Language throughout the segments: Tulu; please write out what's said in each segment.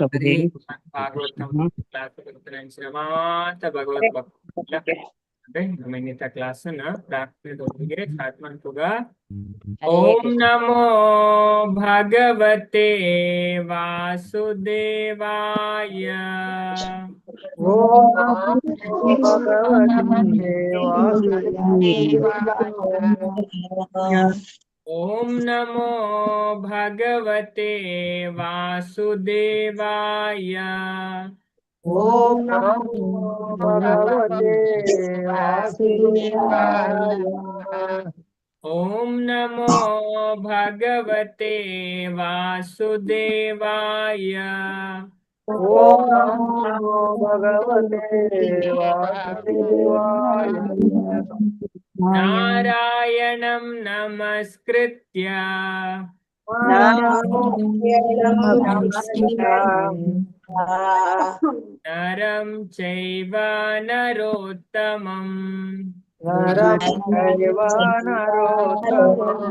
ಹರೇ ಹರೇ ಭಾಗವತಂ ಕೃಷ್ಣ. ಕ್ಲಾಸ್ ಶ್ರೀಮಾತ ಭಗವತ್ ಭಕ್ತ ನಮ್ಮ ಇನ್ನಿತ ಕ್ಲಾಸನ್ನ ಪ್ರಾರ್ಥನೆದೊಂದಿಗೆ ಸ್ಟಾರ್ಟ್ ಮಾಡ್ಕುಗ. ಹರೇ ಓಂ ಕೃಷ್ಣ. ನಮೋ ಭಗವತೆ ವಾಸುದೇವಾಯ. ಓಂ ನಮೋ ಭಗವತೆ ವಾಸುದೇವಾಯ. ಓಂ ನಮೋ ಭಗವತೆ ವಾಸುದೇವಾಯ. ಓಂ ನಮೋ ಭಗವತೆ ವಾಸುದೇವಾಯ. ಓಂ ನಮೋ ಭಗವತೆ ವಾಸುದೇವಾಯ. ಓಂ ನಮೋ ಭಗವತೆ ವಾಸುದೇವಾಯ. ನಾರಾಯಣಂ ನಮಸ್ಕೃತ್ಯ ನರಂ ಚೈವ ನರೋತ್ತಮಂ ನರಂ ಚೈವ ನರೋತ್ತಮಂ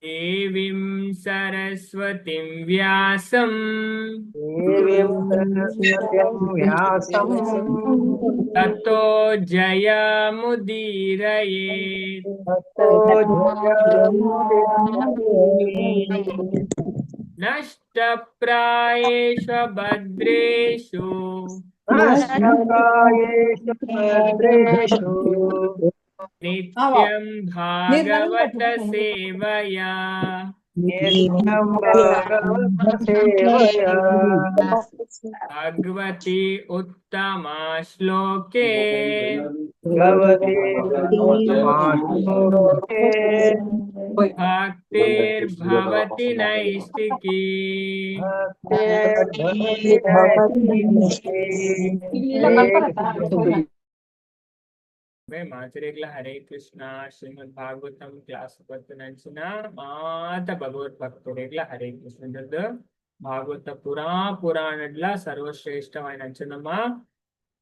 ದೇವಿಂ ಸರಸ್ವತಿಂ ವ್ಯಾಸಂ ದೇವೀಂ ಸರಸ್ವತಿಂ ವ್ಯಾಸಂ ತತೋ ಜಯಮುದೀರಯೇತ್. ತತೋ ಜಯಮುದೀರಯೇತ್. ನಷ್ಟಪ್ರಾಯೇಷು ಭದ್ರೇಷು ನಷ್ಟಪ್ರಾಯೇಷು ಭದ್ರೇಷು ನಿತ್ಯಂ ಭಾಗವತ ಸೇವಯಾ ನಿತ್ಯಂ ಭಾಗವತ ಸೇವಯಾ ಭಗವತಿ ಉತ್ತಮ ಶ್ಲೋಕೆ ಭಗವತಿ ಉತ್ತಮಾಶ್ಲೋಕೆ ಭಕ್ತಿರ್ಭವತಿ ನೈಷ್ಟಿಕೀ. ಭಕ್ತಿರ್ಭವತಿ ನೈಷ್ಟಿಕೀ. ಮಾತರಿಗ್ಲ ಹರೇ ಕೃಷ್ಣ. ಶ್ರೀಮದ್ ಭಾಗವತಂ ಕ್ಲಾಸ್ ನಂಚಿನ ಮಾತ ಭಗವತ್ ಭಕ್ತರಿಗ್ಲ ಹರೇ ಕೃಷ್ಣ. ಭಾಗವತ ಪುರಾ ಪುರಾಣಡ್ಲ ಸರ್ವಶ್ರೇಷ್ಠವಾದ ನಂಚಿನಮ್ಮ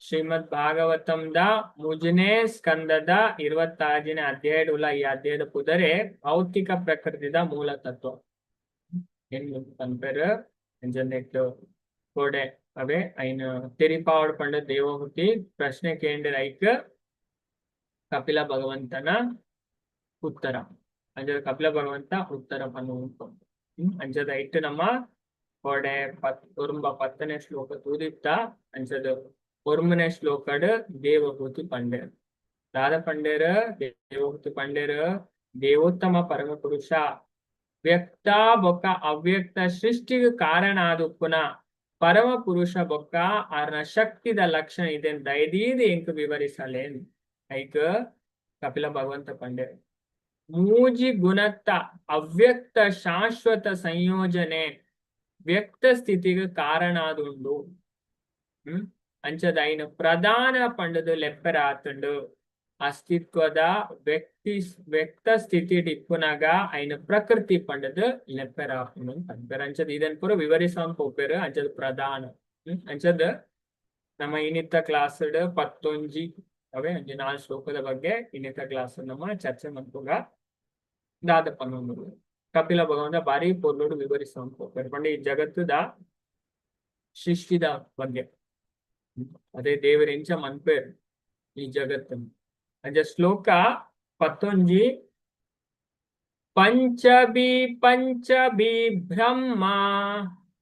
ಶ್ರೀಮದ್ ಭಾಗವತಂದ ಮುಜನೇ ಸ್ಕಂದದ 26ನೇ ಅಧ್ಯಾಯ. ಈ ಅಧ್ಯಾಯದ ಪುದರೆ ಭೌತಿಕ ಪ್ರಕೃತಿದ ಮೂಲ ತತ್ವ ಏನು ಪನ್ಪೆರ್. ಅಂಚನೆಟ್ ಕೋಡೆ ಅವೇ ಐನ್ ತೆರಿಪಾವಡ್ ಪಂಡ ದೇವಹುತಿ ಪ್ರಶ್ನೆ ಕೇಂದ್ರ ಐಕ್ ಕಪಿಲ ಭಗವಂತನ ಉತ್ತರ. ಅಂಚದ ಕಪಿಲ ಭಗವಂತ ಉತ್ತರ ಪನ್ನುಂಟು. ಅಂಚದ ಇಟ್ಟು ನಮ್ಮ ಕೋಡೆ 10 10ನೇ ಶ್ಲೋಕ ತೂದಿತ್ತ. ಅಂಚದ ಒರ್ಮನೆ ಶ್ಲೋಕಡ್ ದೇವಹೂತಿ ಪಂಡೇರ್, ದಾದ ಪಂಡೇರ್, ದೇವಹೂತಿ ಪಂಡೇರ್, ದೇವೋತ್ತಮ ಪರಮ ಪುರುಷ, ವ್ಯಕ್ತ ಬೊಕ್ಕ ಅವ್ಯಕ್ತ ಸೃಷ್ಟಿಗೆ ಕಾರಣ ಆದುಪ್ಪುನ ಪರಮ ಪುರುಷ ಬೊಕ್ಕ ಆರ್ನ ಶಕ್ತಿದ ಲಕ್ಷಣ ಇದೆ ದಯದೀದಿ ಎಂಕ್ ವಿವರಿಸಲೇನ್. ಐಕ್ ಕಪಿಲ ಭಗವಂತ ಪಂಡೇರ್, ಮೂಜಿ ಗುಣತ್ತ ಅವ್ಯಕ್ತ ಶಾಶ್ವತ ಸಂಯೋಜನೆ ವ್ಯಕ್ತ ಸ್ಥಿತಿಗೆ ಕಾರಣ ಆದುಂಡು. ಅಂಚದ ಐನ ಪ್ರಧಾನ ಪಂಡದು ಲೆಪ್ಪರ ಆತುಂಡು. ಅಸ್ತಿತ್ವದ ವ್ಯಕ್ತಿ ವ್ಯಕ್ತ ಸ್ಥಿತಿ ಇಪ್ಪುನಾಗ ಐನ ಪ್ರಕೃತಿ ಪಂಡದು ಲೆಪ್ಪರ ಆಪುಂಡು ಪನ್ಪೆರ್. ಅಂಚದ ಇದನ್ ಪೂರ ವಿವರಿಸೋನ್ ಪೋಪೆರ್. ಅಂಚದ ಪ್ರಧಾನ. ಅಂಚದ ನಮ್ಮ ಇನ್ನಿತ್ತ ಕ್ಲಾಸ್ 11 ಅವೇ ಅಂಜಿ ನಾಲ್ ಶ್ಲೋಕದ ಬಗ್ಗೆ ಇನ್ನಿತ್ತ ಕ್ಲಾಸ್ ನಮ್ಮ ಚರ್ಚೆ ಮನ್ಪುಗ. ದಾದ ಪನ್ನೊಂದು ಕಪಿಲ ಭಗವಂತ ಬಾರಿ ಪೊರ್ಲುಡು ವಿವರಿಸೋನ್ ಪೋಪೆರ್ ಪಂಡ ಈ ಜಗತ್ತುದ ಸೃಷ್ಟಿದ ಬಗ್ಗೆ, ಅದೇ ದೇವರ ಎಂಚ ಮನ್ಪೇರ್ ಈ ಜಗತ್ತನ್ನು. ಅಂಚ ಶ್ಲೋಕ 11. ಪಂಚಬಿ ಪಂಚಬಿ ಬ್ರಹ್ಮ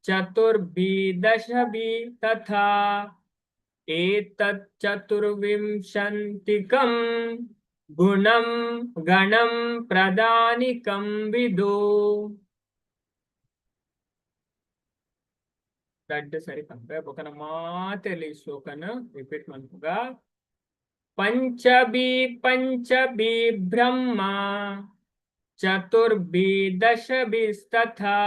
ಚತುರ್ಭಿ ದಶಭಿ ತಥಾ ಏತತ್ ಚತುರ್ವಿಂಶಂತಿಕಂ ಗುಣಂ ಗಣಂ ಪ್ರದಾನಿಕಂ ವಿದು. ದಡ್ಡ ಸರಿ ಪನ್ಪೆ. ಬೊಕನ ಮಾತೆಲ್ಲಿ ಶ್ಲೋಕನ ರಿಪೀಟ್ ಮನ್ಪುಗ. ಪಂಚಬಿ ಪಂಚಬಿ ಬ್ರಹ್ಮ ಚತುರ್ಭಿ ದಶಭಿಸ್ತಥಾ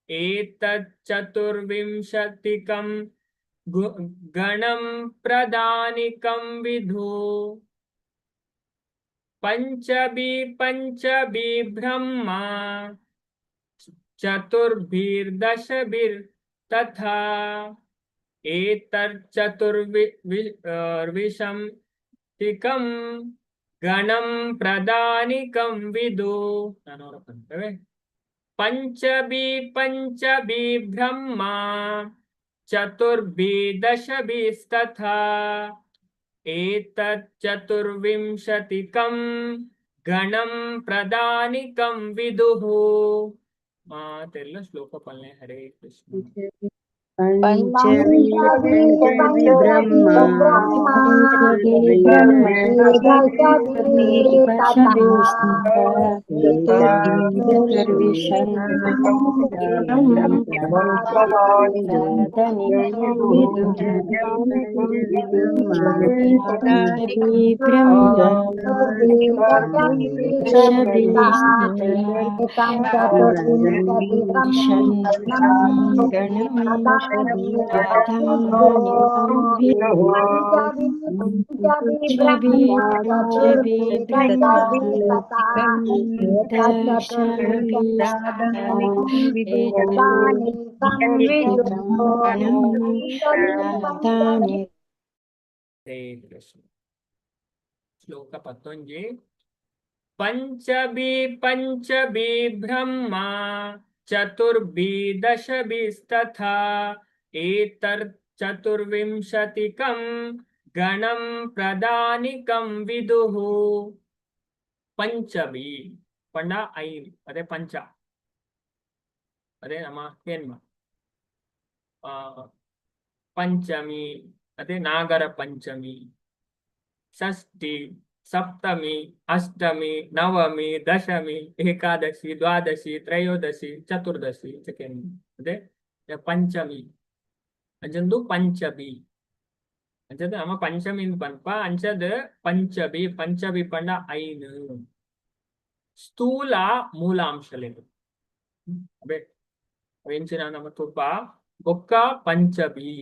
ಏತತ್ ಚತುರ್ವಿಂಶತಿಕಂ ಗಣಂ ಪ್ರದಾನಿಕಂ ವಿಧು. ಪಂಚಬಿ ಪಂಚಬಿ ಬ್ರಹ್ಮ ಚತುರ್ಭಿರ್ದಶಭಿರ್ ತಥಾ ಏತರ್ಚತುರ್ವಿಂಶತಿಕಂ ಗಣಂ ಪ್ರದಾನಿಕಂ ವಿದು. ನಾನು ಪನ್ಪೆವೆ. ಪಂಚಬಿ ಪಂಚಬಿ ಬ್ರಹ್ಮ ಚತುರ್ಭಿ ದಶಭಿಸ್ತಥಾ ಏತತ್ ಚತುರ್ವಿಂಶತಿಕಂ ಗಣಂ ಪ್ರದಾನಿಕಂ ವಿದುಃ. ಮಾತೆಲ್ಲ ಶ್ಲೋಕ ಪಲ್ಲೆ. ಹರೇ ಕೃಷ್ಣ. ಪಂಚವಿ ಪಂಚವಿ ಬ್ರಹ್ಮ ಹರೇ ಕೃಷ್ಣ. ಶ್ಲೋಕ ಪತ್ತೊಂಜಿ. ಪಂಚಬಿ ಪಂಚಬಿ ಬ್ರಹ್ಮ ಚತುರ್ಭಿ ದಶಭಿಸ್ತಥಾ ಏತರ್ ಚತುರ್ವಿಂಶತಿಕಂ ಗಣಂ ಪ್ರದಾನಿಕಂ ವಿದುಃ. ಪಂಚಬಿ ಪಂಡ ಐನ್, ಅದೇ ಪಂಚ, ಅದೇ ನಮ್ಮ ಏನ್ಮ ಪಂಚಮಿ, ಅದೇ ನಾಗರ ಪಂಚಮಿ, ಷಷ್ಠಿ, ಸಪ್ತಮಿ, ಅಷ್ಟಮಿ, ನವಮಿ, ದಶಮಿ, ಏಕಾದಶಿ, ದ್ವಾದಶಿ, ತ್ರಯೋದಶಿ, ಚತುರ್ದಶಿ ಸೆಕೆಂಡ್, ಅದೇ ಪಂಚಮಿ. ಅಂಚಂದು ಪಂಚಬಿ ಅಂಚದ ನಮ್ಮ ಪಂಚಮಿ ಪನ್ಪ. ಅಂಚದ ಪಂಚಬಿ ಪಂಚಬಿ ಪಂಡ ಐನ್ ಸ್ಥೂಲ ಮೂಲಾಂಶಲೇನು. ಅಬೆ ಅವೆಂಚಿನ ನಮ್ಮ ತುಪ್ಪ ಬೊಕ್ಕ ಪಂಚಬಿ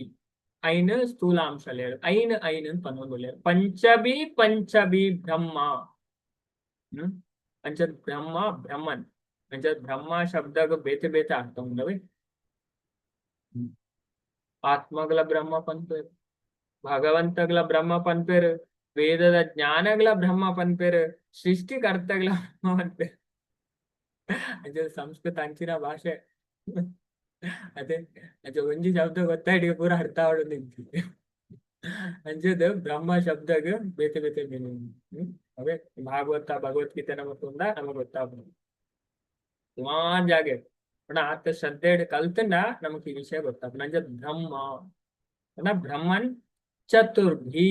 ಐನ್ ಸ್ಥೂಲಾಂಶಲೇಳು ಐನ್ ಐನ್ ಪನ್ನೊಂದು. ಪಂಚಬಿ ಪಂಚಬಿ ಬ್ರಹ್ಮ. ಅಂಚದ ಬ್ರಹ್ಮ ಬ್ರಹ್ಮನ್. ಅಂಚದ ಬ್ರಹ್ಮ ಶಬ್ದಗ ಬೇತೆ ಬೇತೆ ಅರ್ಥ ಉಂಡವೆ. ಆತ್ಮಗಳ ಬ್ರಹ್ಮ ಪನ್ಪೇರು, ಭಗವಂತಗಳ ಬ್ರಹ್ಮ ಪನ್ಪೇರು, ವೇದದ ಜ್ಞಾನಗಳ ಬ್ರಹ್ಮ ಪನ್ಪೇರು, ಸೃಷ್ಟಿಕರ್ತಗಳ ಬ್ರಹ್ಮ ಪನ್ಪೇರು. ಅಂಚದ ಸಂಸ್ಕೃತ ಅಂಚಿನ ಭಾಷೆ ಅದೇ. ಅಂಚ ಒಂಜಿ ಶಬ್ದ ಗೊತ್ತಾಯ್ತು, ಪೂರ ಅರ್ಥ ಆವೊಂದು. ಅಂಚದ ಬ್ರಹ್ಮ ಶಬ್ದಗ ಬೇತೆ ಬೇತೆ ಮೀನಿಂಗ್. ಅವೇ ಭಾಗವತ ಭಗವದ್ಗೀತೆ ನಮಗ್ ಉಂಡ ನಮಗ್ ಗೊತ್ತಾಗ್ಬೋದು ಸುಮಾರು ಜಾಗೆ. ಪಂಡ ಆತ ಶ್ರದ್ಧೆ ಕಲ್ತಂಡ ನಮಕ್ ಈ ವಿಷಯ ಗೊತ್ತಾಗ್ತದೆ. ಅಂಚ ಬ್ರಹ್ಮ ಪಂಡ ಬ್ರಹ್ಮನ್ ಚತುರ್ಭಿ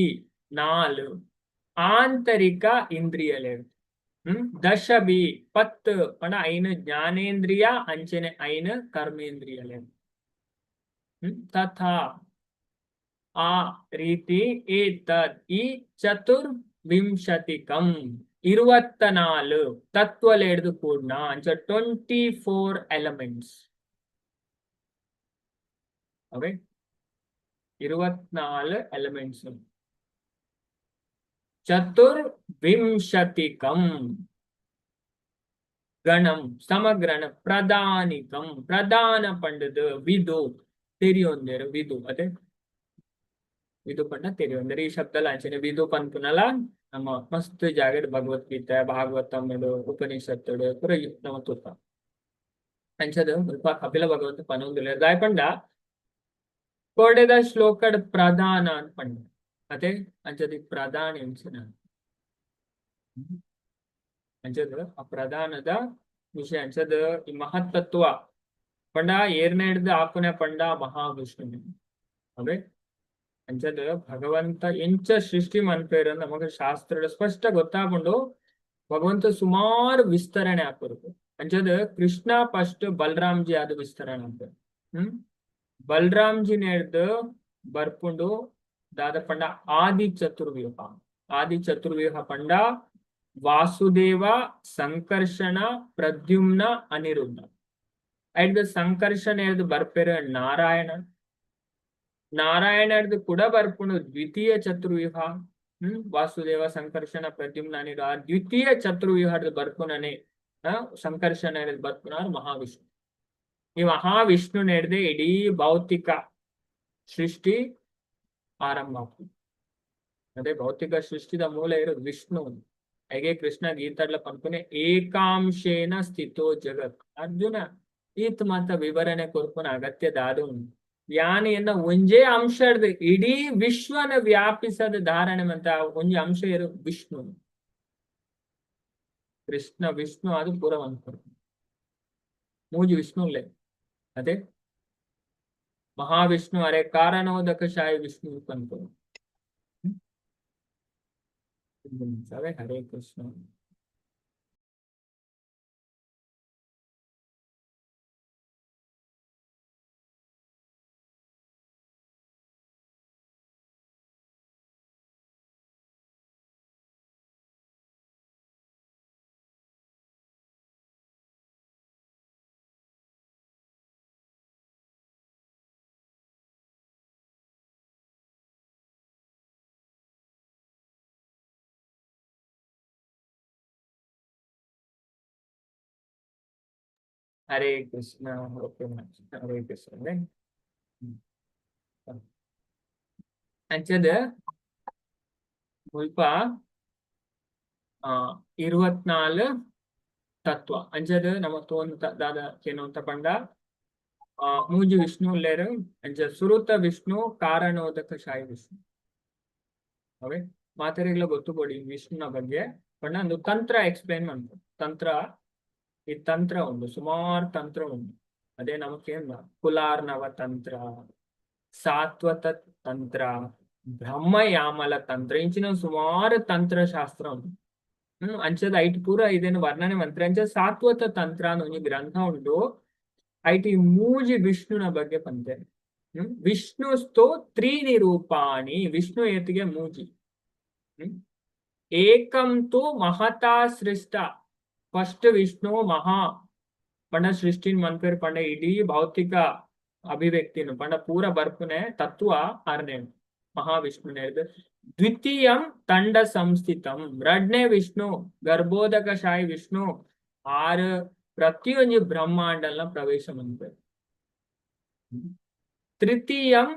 ನಾಲು ಆಂತರಿಕ ಇಂದ್ರಿಯಲೇಳು, ದಶಬಿ ಪತ್ತು ಪಂಡ ಐನು ಜ್ಞಾನೇಂದ್ರಿಯ ಅಂಚನೆ ಐನು ಕರ್ಮೇಂದ್ರಿಯಲೇಳು. ತಥಾ ಆ ರೀತಿ, ಏತದ್ ಈ, ಚತುರ್ವಿಂಶತಿಕಂ ಇರುವತ್ತನಾಲು ತತ್ವಲೇಡ್ದು ಕೂಡ್ನ. ಅಂಚ 24 ಎಲಿಮೆಂಟ್ಸ್. ಓಕೆ, ಇರುವತ್ನಾಲು ಎಲಿಮೆಂಟ್ಸ್. ಚತುರ್ವಿಂಶತಿಕಂ ಗಣಂ ಸಮಗ್ರಣ ಪ್ರಧಾನಿಕಂ ಪ್ರಧಾನ ಪಂಡದು ವಿದು ತೆರಿಯೊಂದೇರು. ವಿದು ಅದೇ ವಿದು ಪಂಡ ತೆರಿಯೊಂದೇರು. ಈ ಶಬ್ದಲ ಅಂಚನೆ ವಿದು ಪನ್ಪುನಲ ನಮ್ಮ ಮಸ್ತ್ ಜಾಗಡ್ ಭಗವದ್ಗೀತೆ, ಭಾಗವತಮ್ಮಡು, ಉಪನಿಷತ್ತುಡು ಪೂರ ನಮ್ಮ ತೂಪ. ಅಂಚದ ಮುಲ್ಪ ಕಪಿಲ ಭಗವಂತ ಪನೊಂದುಲ್ಲೆರ್. ದಾಯೆ ಪಂಡ ಕೋಡೆದ ಶ್ಲೋಕಡ್ ಪ್ರಧಾನ ಅಂತ ಪಂಡ ಅದೇ. ಅಂಚದ ಪ್ರಧಾನ ಎಂಚಿನ? ಅಂಚದ ಆ ಪ್ರಧಾನದ ವಿಷಯ. ಅಂಚದ ಈ ಮಹತ್ತತ್ವ ಪಂಡ ಏರ್ನ ಹಿಡ್ದು ಆಪುನೆ ಪಂಡ ಮಹಾವಿಷ್ಣು ಅವೇ. ಅಂಚದ ಭಗವಂತ ಎಂಚ ಸೃಷ್ಟಿ ಮನ್ಪೇರ್ ನಮಗ ಶಾಸ್ತ್ರ ಸ್ಪಷ್ಟ ಗೊತ್ತಾಪುಂಡು. ಭಗವಂತ ಸುಮಾರು ವಿಸ್ತರಣೆ ಆಪುರು. ಅಂಚದ ಕೃಷ್ಣ ಫಸ್ಟ್ ಬಲರಾಮ್ಜಿ ಆದ ವಿಸ್ತರಣೆ ಆಪುರು. ಬಲರಾಮ್ಜಿ ನೇರ್ದು ಬರ್ಪುಂಡು ದಾದ ಪಂಡ ಆದಿ ಚತುರ್ವ್ಯೂಹ. ಆದಿ ಚತುರ್ವ್ಯೂಹ ಪಂಡ ವಾಸುದೇವ, ಸಂಕರ್ಷಣ, ಪ್ರದ್ಯುಮ್ನ, ಅನಿರುದ್ಧ. ಐಡ್ದು ಸಂಕರ್ಷಣ ಎರ್ದು ಬರ್ಪೆರ್ ನಾರಾಯಣ. ನಾರಾಯಣರ್ದು ಕೂಡ ಬರ್ಪುಂಡು ದ್ವಿತೀಯ ಚತುರ್ವ್ಯೂಹ. ವಾಸುದೇವ, ಸಂಕರ್ಷಣ, ಪ್ರದ್ಯುಮ್ನ, ಅನಿರುದ್ಧ. ಆ ದ್ವಿತೀಯ ಚತುರ್ವ್ಯೂಹದ ಬರ್ಪುನನೆ ಸಂಕರ್ಷಣ ಬರ್ಪುನಾರ್ ಮಹಾವಿಷ್ಣು. ಈ ಮಹಾವಿಷ್ಣು ನೆಡ್ದೆ ಇಡೀ ಭೌತಿಕ ಸೃಷ್ಟಿ ಆರಂಭ ಆಗ್ತದೆ. ಅದೇ ಭೌತಿಕ ಸೃಷ್ಟಿದ ಮೂಲ ಇರೋದು ವಿಷ್ಣು. ಹೇಗೆ ಕೃಷ್ಣ ಗೀತಾಡ್ಲ ಪನ್ಪುನೆ ಏಕಾಂಶೇನ ಸ್ಥಿತೋ ಜಗತ್. ಅರ್ಜುನ ಈತ್ ಮಾತ ವಿವರಣೆ ಕೊರ್ಪುನ ಅಗತ್ಯ ದಾದ ಉಂಡು. ಯಾನೆಯನ್ನ ಒಂಜೇ ಅಂಶಡ್ದು ಇಡೀ ವಿಶ್ವನ ವ್ಯಾಪಿಸದ ಧಾರಣೆ ಮಂತ ಒಂಜಿ ಅಂಶ ಇರು ವಿಷ್ಣು. ಕೃಷ್ಣ ವಿಷ್ಣು ಅದು ಪೂರ ಮನ್ಪುನು. ಮೂಜಿ ವಿಷ್ಣುಲೇ ಅದೇ ಮಹಾವಿಷ್ಣು ಅರೆ ಕಾರಣೋದಕಶಾಯಿ ವಿಷ್ಣು ಪನ್ಪುನು. ಹರೇ ಕೃಷ್ಣ. ಹರೇ ಕೃಷ್ಣ. ಓಕೆ, ಹರೇ ಕೃಷ್ಣ. ಅಂಚದ ಮುಲ್ಪ 24 ತತ್ವ ಅಂಚದ ನಮ ತೋಂತ ದಾದ ಕೇನೋಂತ ಪಂಡ ಮೂಜಿ ವಿಷ್ಣು ಉಲ್ಲೇರು. ಅಂಚ ಸುರುತ ವಿಷ್ಣು ಕಾರಣೋದಕ ಶಾಯಿ ವಿಷ್ಣು. ಅವೇ ಮಾತೆರೆಗ್ಲ ಗೊತ್ತು ಕೊಡಿ ವಿಷ್ಣುನ ಬಗ್ಗೆ. ಪಂಡ ಒಂದು ತಂತ್ರ ಎಕ್ಸ್ಪ್ಲೈನ್ ಮಾಡ್ತಾರೆ. ತಂತ್ರ, ಈ ತಂತ್ರ ಉಂಡು, ಸುಮಾರು ತಂತ್ರ ಉಂಡು. ಅದೇ ನಮಕೇನ್ ಕುಲಾರ್ನವ ತಂತ್ರ, ಸಾತ್ವತ ತಂತ್ರ, ಬ್ರಹ್ಮಯಾಮಲ ತಂತ್ರ, ಇಂಚಿನ ಸುಮಾರು ತಂತ್ರಶಾಸ್ತ್ರ ಉಂಟು. ಅಂಚದ ಐಟ್ ಪೂರ ಇದೇನು ವರ್ಣನೆ ಮಂತ್ರ. ಅಂಚ ಸಾತ್ವತ ತಂತ್ರ ಅನ್ನೋ ಒಂಜಿ ಗ್ರಂಥ ಉಂಟು. ಐಟ್ ಈ ಮೂಜಿ ವಿಷ್ಣುನ ಬಗ್ಗೆ ಪಂತೆ. ವಿಷ್ಣು ಸ್ತೋ ತ್ರೀಣಿ ರೂಪಾಣಿ. ವಿಷ್ಣು ಏತಿಗೆ ಮೂಜಿ. ಏಕಂ ತು ಮಹತಾ ಸೃಷ್ಟ. ಫಸ್ಟ್ ವಿಷ್ಣು ಮಹಾ ಪಂಡ ಸೃಷ್ಟಿನ್ ಮನ್ಪೇರ್ ಪಂಡ ಇಡೀ ಭೌತಿಕ ಅಭಿವ್ಯಕ್ತಿನು ಪಂಡ ಪೂರ ಬರ್ಪುನೆ ತತ್ವ ಆರನೇ ಮಹಾವಿಷ್ಣುನೇರ್ದು. ದ್ವಿತೀಯಂ ತಂಡ ಸಂಸ್ಥಿತಂ. ರಡ್ನೇ ವಿಷ್ಣು ಗರ್ಭೋದಕ ಶಾಯಿ ವಿಷ್ಣು ಆರು ಪ್ರತಿಯೊಂಜಿ ಬ್ರಹ್ಮಾಂಡಲ್ನ ಪ್ರವೇಶ ಮನ್ಪೇರ್. ತೃತೀಯಂ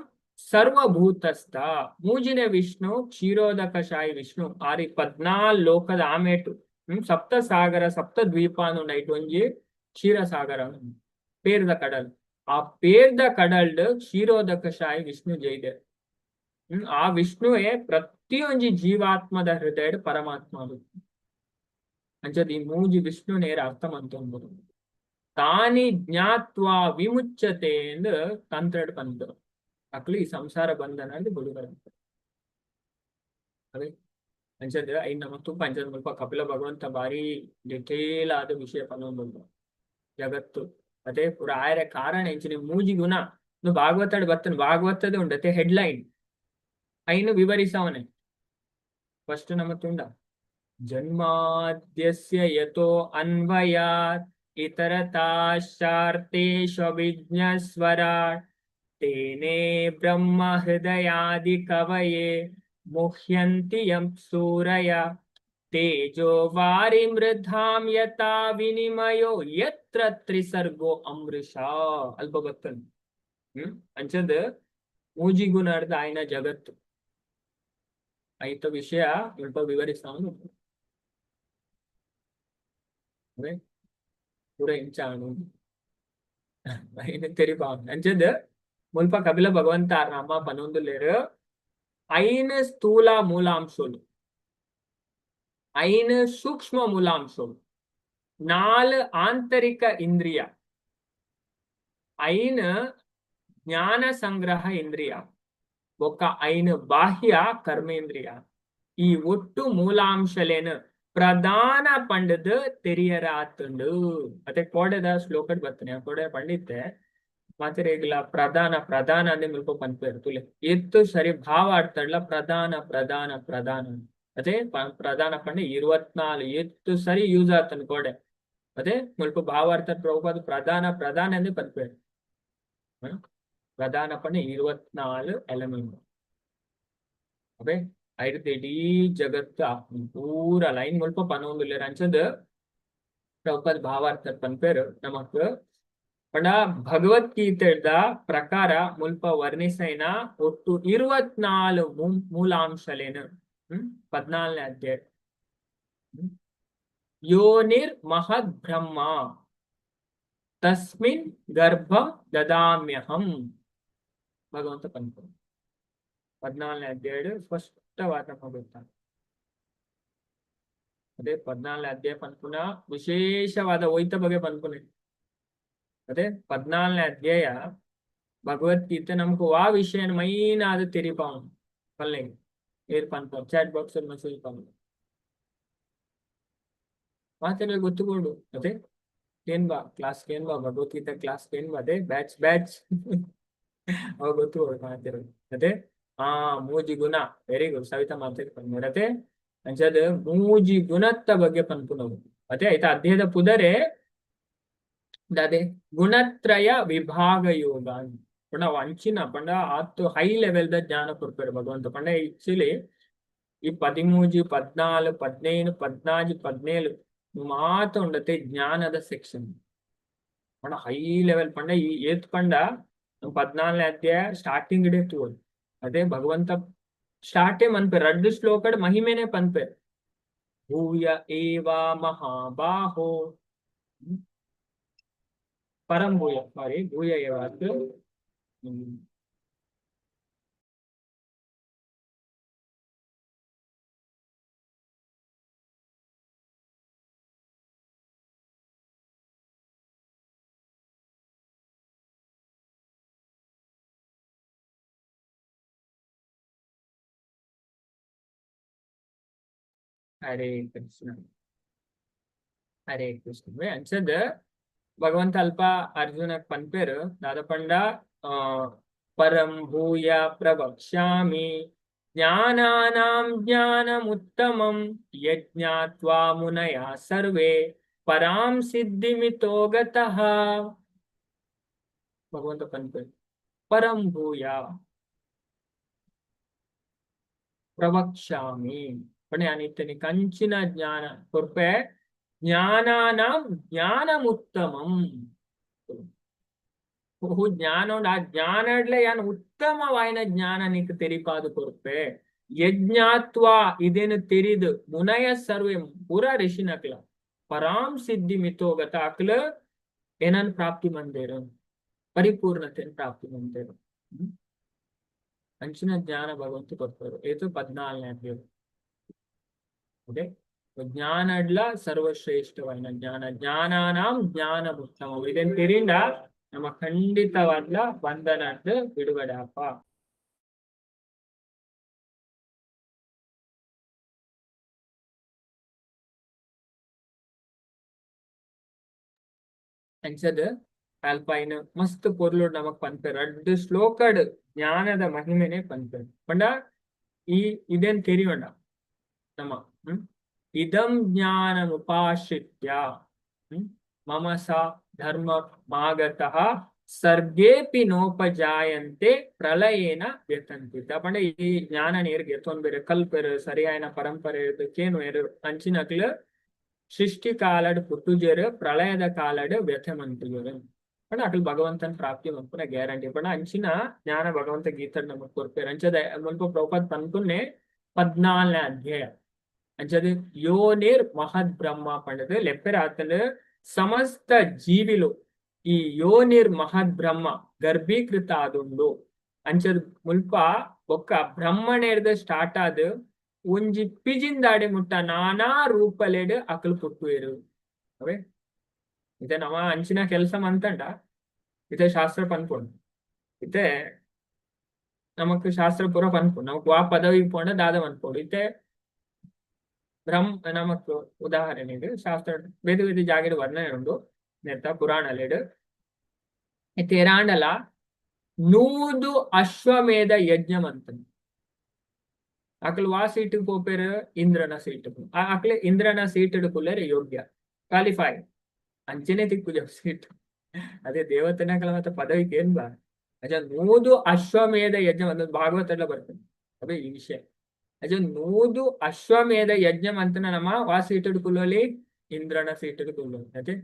ಸರ್ವಭೂತಸ್ಥ. ಮೂಜಿನೇ ವಿಷ್ಣು ಕ್ಷೀರೋದಕ ಶಾಯಿ ವಿಷ್ಣು ಆರಿ 14 ಲೋಕದ ಆಮೇಟು ಸಪ್ತ ಸಾಗರ ಸಪ್ತ ದ್ವೀಪ ನೈಟ್ ಒಂಜಿ ಕ್ಷೀರಸಾಗರ ಪೇರ್ದ ಕಡಲ್. ಆ ಪೇರ್ದ ಕಡಲ್ಡ್ ಕ್ಷೀರೋದಕ ಶಾಯಿ ವಿಷ್ಣು ಜೈದೆ. ಆ ವಿಷ್ಣುವೇ ಪ್ರತಿಯೊಂಜಿ ಜೀವಾತ್ಮದ ಹೃದಯಡ್ ಪರಮಾತ್ಮ ಅದು. ಅಂಚದ ಈ ಮೂಜಿ ವಿಷ್ಣು ನೇರ ಅರ್ಥ ಮಂತೊಂಬುದು. ತಾನಿ ಜ್ಞಾತ್ವಾ ವಿಮುಚ್ಚತೆ ಎಂದು ತಂತ್ರಡ್ ಪಂದು ಅಕ್ಲು ಈ ಸಂಸಾರ ಬಂಧನ ಬಿಡುಗಡೆ. ಅದೇ ಅಂಚದ ಐನ್ ನಮ್ಮ ತುಪ್ಪ ಅಂಚದ ಮುಲ್ಪ ಕಪಿಲ ಭಗವಂತ ಬಾರಿ ಡಿಟೇಲ್ ಆದ ವಿಷಯ ಪನ್ನೊಂದು ಜಗತ್ತು ಅದೇ ಪೂರ ಆಯರ ಕಾರಣ ಎಂಚಿನ ಮೂಜಿ ಗುಣ ಭಾಗವತಡ್ ಬತ್ತನ ಭಾಗವತದ ಉಂಡತೆ ಹೆಡ್ಲೈನ್ ಐನು ವಿವರಿಸವನೆ. ಫಸ್ಟ್ ನಮ್ಮ ತುಂಡ ಜನ್ಮಾದ್ಯಸ್ಯ ಯತೋ ಅನ್ವಯಾತ್ ಇತರತಾಶ್ಚಾರ್ತೇಷ್ವಭಿಜ್ಞಸ್ವರಾಟ್ ತೇನೇ ಬ್ರಹ್ಮ ಹೃದಯಾದಿ ಕವಯೇ ಮುಹ್ಯಂತಿ ಯಂ ಸೂರಯ ತೇಜೋ ವಾರಿ ಮೃಧಾಂ ಯಥಾ ವಿನಿಮಯೋ ಯತ್ರ ತ್ರಿಸರ್ಗೋ ಅಮೃಷಾ. ಅಲ್ಪ ಬತ್ತನ್. ಅಂಚದ ಮೂಜಿ ಗುಣರ್ದ ಆಯ್ನ ಜಗತ್ತು ಐತ ವಿಷಯ ಸ್ವಲ್ಪ ವಿವರಿಸಾವನು. ಪೂರ ಇಂಚಾನು ಐನ ತೆರಿಪಾವನು. ಅಂಚದ ಮುಲ್ಪ ಕಪಿಲ ಭಗವಂತ ಅಮ್ಮ ಪನೊಂದುಲ್ಲೇರು ಐನ ಸ್ಥೂಲ ಮೂಲಾಂಶೋಲು, ಐನ ಸೂಕ್ಷ್ಮ ಮೂಲಾಂಶೋಲು, 4 ಆಂತರಿಕ ಇಂದ್ರಿಯ, ಐನ ಜ್ಞಾನ ಸಂಗ್ರಹ ಇಂದ್ರಿಯ, ಬೊಕ್ಕ ಐನ ಬಾಹ್ಯ ಕರ್ಮೇಂದ್ರಿಯ. ಈ ಒಟ್ಟು ಮೂಲಾಂಶಲೇನು ಪ್ರಧಾನ ಪಂಡದ ತೆರಿಯರಾತುಂಡು. ಅದೇ ಕೋಡೆದ ಶ್ಲೋಕಡ್ ಬರ್ತನೆ ಕೋಡೆ ಪಂಡಿತ್ತೆ ಮಾತೆರೆಗ್ಲ ಪ್ರಧಾನ ಪ್ರಧಾನ ಅಂದ್ರೆ ಮುಲ್ಪ ಪನ್ಪೇರು ತುಲೆ ಎತ್ತು ಸರಿ ಭಾವ ಆಡ್ತಾಡ್ಲ ಪ್ರಧಾನ ಪ್ರಧಾನ ಪ್ರಧಾನ. ಅದೇ ಪ್ರಧಾನ ಪಂಡ 24 ಎತ್ತು ಸರಿ ಯೂಸ್ ಆಗ್ತಾನೆ ಕೋಡೆ. ಅದೇ ಮುಲ್ಪ ಭಾವಾರ್ಥ ಪ್ರಭುಪಾದ ಪ್ರಧಾನ ಪ್ರಧಾನ ಅಂದ್ರೆ ಪನ್ಪೇರು. ಪ್ರಧಾನ ಪಂಡ 24 ಎಲಿಮೆಂಟ್. ಅದೇ ಐದು ಇಡೀ ಜಗತ್ತು ಪೂರ ಲೈನ್ ಮುಲ್ಪ ಪನೊಂದುಲ್ಲೆರ್. ಅಂಚದ ಪ್ರಭುಪಾದ ಭಾವಾರ್ಥ ಪನ್ಪೇರು ನಮಕ್ ಪಂಡ ಭಗವದ್ಗೀತೆದ ಪ್ರಕಾರ ಮುಲ್ಪ ವರ್ಣಿಸೈನ ಒಟ್ಟು 24 ಮೂಲಾಂಶಲೇನು. 14ನೇ ಅಧ್ಯಾಯ ಯೋನಿರ್ ಮಹದ್ ಬ್ರಹ್ಮ ತಸ್ಮಿನ್ ಗರ್ಭಂ ದದಾಮ್ಯಹಂ. ಭಗವಂತ ಪನ್ಪುನು 14ನೇ ಅಧ್ಯಾಯ ಸ್ಪಷ್ಟವಾದ ನಮಗೆ ಗೊತ್ತಾಗ. ಅದೇ 14ನೇ ಅಧ್ಯಾಯ ಪನ್ಪುನ ವಿಶೇಷವಾದ ಒಯ್ತ ಬಗ್ಗೆ ಪನ್ಪುನೆ. ಅದೇ 14ನೇ ಅಧ್ಯಾಯ ಭಗವದ್ಗೀತೆ ನಮಕ್ ವಾ ವಿಷಯ ಮೈನ್ ಆದ್ ತೆರಿಪಾವುಂಡು ಪನ್ಲೆ. ಏರ್ ಪನ್ಪ? ಚಾಟ್ ಬಾಕ್ಸ್ ಮೆಸೇಜ್ ಪನ್ಲೆ. ಮಾತೆರ್ಲ ಗೊತ್ತುಬೋಡು. ಅದೇ ಏನ್ ಬಾ ಕ್ಲಾಸ್, ಏನ್ ಬಾ ಭಗವದ್ಗೀತೆ ಕ್ಲಾಸ್, ಏನ್ ಬಾ. ಅದೇ ಬ್ಯಾಚ್ ಬ್ಯಾಚ್ ಅವಾಗ ಗೊತ್ತು ಮಾತೆರ್. ಅದೇ ಆ ಮೂಜಿ ಗುಣ, ವೆರಿ ಗುಡ್ ಸವಿತಾ, ಮಾತೆರ್ ಪನ್ಪೆರ್. ಅದೇ ಅಂಚಾದ್ ಮೂಜಿ ಗುಣತ್ತ ಬಗ್ಗೆ ಪನ್ಪುನವು. ಅದೇ ಆಯ್ತಾ? ಅಧ್ಯಾಯದ ಪುದರೆ ದಾದೆ? ಗುಣತ್ರಯ ವಿಭಾಗ ಯೋಗ. ಪಂಡ ಅವು ಅಂಚಿನ ಪಂಡ ಆತ್ ಹೈ ಲೆವೆಲ್ ದ ಜ್ಞಾನ ಕೊರ್ಪೆರ್ ಭಗವಂತ. ಪಂಡ ಆಕ್ಚುಲಿ ಈ 13, 14, 15, 14, 17 ಮಾತ ಉಂಡತೆ ಜ್ಞಾನದ ಸೆಕ್ಷನ್. ಪಂಡ ಹೈ ಲೆವೆಲ್ ಪಂಡ ಈ ಏತ್ ಪಂಡ 14ನೇ ಅಧ್ಯಾಯ ಸ್ಟಾರ್ಟಿಂಗ್ ಇಡೇ ತೂವೊಡು. ಅದೇ ಭಗವಂತ ಸ್ಟಾರ್ಟೇ ಮನ್ಪೆ, ರಡ್ಡು ಶ್ಲೋಕಡ್ ಮಹಿಮೆನೆ ಪನ್ಪೆ. ಭೂಯ ಏವ ಮಹಾಬಾಹೋ ಪರಂ ಭೂಯ, ಸಾರಿ, ಭೂಯ ಏವ. ಹರೇ ಕೃಷ್ಣ ಹರೇ ಕೃಷ್ಣ. ಅಂಚದ ಭಗವಂತ ಅಲ್ಪ ಅರ್ಜುನಗ್ ಪನ್ಪೆರ್ ದಾದ ಪಂಡ, ಪರಂ ಭೂಯ ಪ್ರವಕ್ಷ್ಯಾಮಿ ಜ್ಞಾನಾನಾಂ ಜ್ಞಾನಮುತ್ತಮಂ ಯಜ್ಞಾತ್ವಾ ಮುನಯ ಸರ್ವೇ ಪರಾಂ ಸಿದ್ಧಿಮಿತೋ ಗತಃ. ಭಗವಂತ ಪನ್ಪೆರ್ ಪರಂ ಭೂಯ ಪ್ರವಕ್ಷ್ಯಾಮಿ ಪಂಡ ಯಾನ್ ಇತ್ತೆ ಕಂಚಿನ ಜ್ಞಾನ ಕೊರ್ಪೆ, ಜ್ಞಾನಾನಾಂ ಜ್ಞಾನಮುತ್ತಮಂ. ಓ ಜ್ಞಾನ, ಆ ಜ್ಞಾನಡ್ಲೆ ಯಾನ್ ಉತ್ತಮವಾಯಿನ ಜ್ಞಾನ ನಿಕ್ ತೆರಿಪಾದು ಕೊರ್ಪೆ. ಯಜ್ಞಾತ್ವ ಇದೇನು ತೆರಿದು ಮುನಯ ಸರ್ವೆ ಪೂರ ಋಷಿನಕ್ಲ ಪರಾಂ ಸಿದ್ಧಿ ಮಿತೋಗತ ಅಕ್ಲ ಏನನ್ ಪ್ರಾಪ್ತಿ ಮಂದೇರು, ಪರಿಪೂರ್ಣತೆಯನ್ನು ಪ್ರಾಪ್ತಿ ಮಂದೇರು. ಅಂಚಿನ ಜ್ಞಾನ ಭಗವಂತ ಕೊರ್ಪೆರ್. ಏತು? 14ನೇ ಅಧ್ಯಾಯ. ಓಕೆ, ಜ್ಞಾನಡ್ಲ ಸರ್ವಶ್ರೇಷ್ಠವಾಯಿನ ಜ್ಞಾನ, ಜ್ಞಾನಾನಾಂ ಜ್ಞಾನ ಉತ್ತಮ. ಇದನ್ ತೆರಿಂಡ ನಮ್ಮ ಖಂಡಿತವಾದ್ಲ ಬಂಧನದ್ದು ಬಿಡುಗಡೆ ಅಪ್ಪ. ಅಂಚದ್ ಅಲ್ಪ ಮಸ್ತ್ ಪೊರ್ಲು ನಮಕ್ ಪನ್ಪೆರ್. ರಡ್ಡ್ ಶ್ಲೋಕಡ್ ಜ್ಞಾನದ ಮಹಿಮೆನೆ ಪನ್ಪೆರ್. ಪಂಡ ಈ ಇದೇನ್ ತೆರಿಯೊಂಡ ನಮ್ಮ ಇದಂ ಜ್ಞಾನಮುಪಾಶ್ರಿತ್ಯ ಮಮ ಸ ಧರ್ಮ ಮಾಗತಃ ಸರ್ಗೇಪಿ ನೋಪಜಾಯಂತೆ ಪ್ರಳಯೇನ ವ್ಯತಂತಿ. ಪಂಡ ಈ ಜ್ಞಾನ ನೀರ್ಗೆ ಎತ್ತೊಂಬೇರು ಕಲ್ಪೆರು ಸರಿಯಾಯನ ಪರಂಪರೆ ಕೇನುವೆರು ಅಂಚಿನಕ್ಲು ಸೃಷ್ಟಿ ಕಾಲಡ್ ಪುಟ್ಟುಜೆರು, ಪ್ರಳಯದ ಕಾಲಡ್ ವ್ಯಥೆ ಮನ್ಪುಜೆರು. ಪಂಡ ಅಕ್ಲು ಭಗವಂತನ ಪ್ರಾಪ್ತಿ ಮನ್ಪುನ ಗ್ಯಾರಂಟಿ. ಪಂಡ ಅಂಚಿನ ಜ್ಞಾನ ಭಗವಂತ ಗೀತಡ್ ನಮಕ್ ಕೊರ್ಪೆರ್. ಅಂಚದ ಮುಲ್ಪ ಪ್ರಭುಪಾದ್ ಪನ್ಪುನೆ 14ನೇ ಅಧ್ಯಾಯ ಅಂಚದ ಯೋನಿರ್ ಮಹದ್ ಬ್ರಹ್ಮ ಪಂಡದು ಲೆಪ್ಪೆರ್ ಆತಂಡ್. ಸಮಸ್ತ ಜೀವಿಲು ಈ ಯೋನಿರ್ ಮಹದ್ ಬ್ರಹ್ಮ ಗರ್ಭೀಕೃತ ಆದುಂಡು. ಅಂಚದ ಮುಲ್ಪ ಬೊಕ್ಕ ಬ್ರಹ್ಮಣೇರ್ದ ಸ್ಟಾರ್ಟ್ ಆದ್ ಒಂಜಿ ಪಿಜಿಂದಾಡೆ ಮುಟ್ಟ ನಾನಾ ರೂಪಲೆಡ್ ಅಕಲ್ ಪುಟ್ಟುವೆರು. ಅವೇ ಇತ್ತೆ ನಮ ಅಂಚಿನ ಕೆಲಸ ಮಂತಂಡ ಇತ್ತೆ ಶಾಸ್ತ್ರ ಪನ್ಪುಂಡು. ಇತ್ತೆ ನಮಕ್ ಶಾಸ್ತ್ರ ಪೂರ ಪನ್ಪುಂಡು, ನಮಕ್ ವಾ ಪದವಿ ಪೋಂಡ ದಾದ ಮನ್ಪೊಡು. ಇತ್ತೆ ಬ್ರಹ್ಮ ನಮಕ್ ಉದಾಹರಣೆಗೆ ಶಾಸ್ತ್ರ ಬೇತೆ ಬೇತೆ ಜಾಗೆಡ್ ವರ್ಣನೆ ಉಂಡು ನೆತ್ತ ಪುರಾಣಲೆಡ್. ಇತ್ತೆ ಏರಾಂಡಲ 100 ಅಶ್ವಮೇಧ ಯಜ್ಞ ಮಂತಂದು ಅಕಲ್ ವಾ ಸೀಟ್ ಪೋಪೆರ್? ಇಂದ್ರನ ಸೀಟ್. ಅಕ್ಲೆ ಇಂದ್ರನ ಸೀಟ್ ಕುಲ್ಲೆರೆ ಯೋಗ್ಯ ಕ್ವಾಲಿಫೈ ಅಂಚನೆ ತಿಕ್ಕುಜ ಸೀಟ್. ಅದೇ ದೇವತೆನಕಲ ಮತ್ತೆ ಪದವಿಗೆ ಏನ್ ಬಾ. ಅಜ 100 ಅಶ್ವಮೇಧ ಯಜ್ಞ ಒಂದು ಭಾಗವತ ಎಲ್ಲ ಬರ್ತದೆ ಅದೇ ಈ ವಿಷಯ. ಅಜ 100 ಅಶ್ವಮೇಧ ಯಜ್ಞ ಮಂತನ ನಮ್ಮ ವಾ ಸೀಟೆಡ್ ಕುಲ್ಲೋಲಿ? ಇಂದ್ರನ ಸೀಟೆಡ್ ಕುಲ್ಲೋಲಿ. ಅದೇ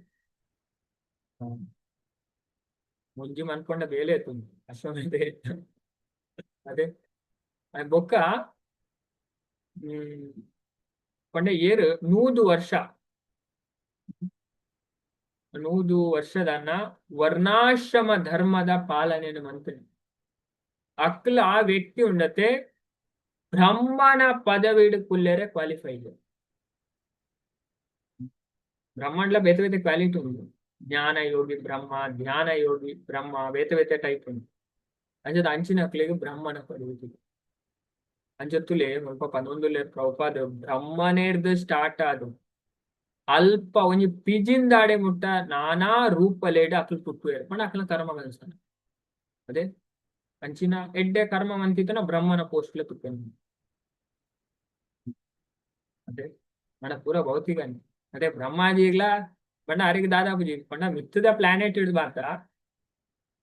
ಮುಂಜಿ ಮನ್ಕೊಂಡ ಬೇಲೆ ಎತ್ತುಂಡು ಅಶ್ವಮೇಧ ಯಜ್ಞ. ಅದೇ ಬೊಕ್ಕ ಪಂಡ ಏರು 100 ವರ್ಷ, 100 ವರ್ಷದನ್ನ ವರ್ಣಾಶ್ರಮ ಧರ್ಮದ ಪಾಲನೆಯನ್ನು ಮಂತ್ರಿ ಅಕ್ಲ ಆ ವ್ಯಕ್ತಿ ಉಂಡತೆ ಬ್ರಹ್ಮನ ಪದವಿಡ್ ಕುಲ್ಲೆರೆ ಕ್ವಾಲಿಫೈ. ಬ್ರಹ್ಮಾಂಡ್ಲ ಬೇತೆ ಬೇತೆ ಕ್ವಾಲಿಟಿ ಉಂಡು. ಜ್ಞಾನ ಯೋಗಿ ಬ್ರಹ್ಮ, ಧ್ಯಾನ ಯೋಗಿ ಬ್ರಹ್ಮ, ಬೇತೆ ಬೇತೆ ಟೈಪ್ ಉಂಡು. ಅಂಚದ ಅಂಚಿನಕ್ಲೆಗ್ ಬ್ರಹ್ಮನ ಪದವಿ. ಅಂಚತ್ತುಲೆ ಮುಲ್ಪ ಪನೊಂದುಲ್ಲೆ ಪ್ರಭುಪಾದ, ಬ್ರಹ್ಮನೇರ್ದ್ ಸ್ಟಾರ್ಟ್ ಆದು ಅಲ್ಪ ಒಂಜಿ ಪಿಜಿನ್ದಾಡೆ ಮುಟ್ಟ ನಾನಾ ರೂಪಲೇಡ್ ಅಕ್ಲು ಪುಟ್ಟುವೆರ್. ಪಂಡ ಅಕ್ಲ ಕರ್ಮ ಕಲ್ಸನ ಅದೇ ಅಂಚಿನ ಎಡ್ಡೆ ಕರ್ಮ ಮಂತಿತ್ತನ ಬ್ರಹ್ಮನ ಪೋಸ್ಟ್ಲೆ ತುಪ್ಪೆನ್ ಅದೇ. ಪಂಡ ಪೂರ ಭೌತಿಕ ಅದೇ. ಬ್ರಹ್ಮಾಜಿಗ್ಲ ಪಂಡ ಅರೆಗ್ ದಾದಾಪುಜಿ. ಪಂಡ ಮಿತ್ತದ ಪ್ಲಾನೆಟ್ ಇಡ್ ಬಾತ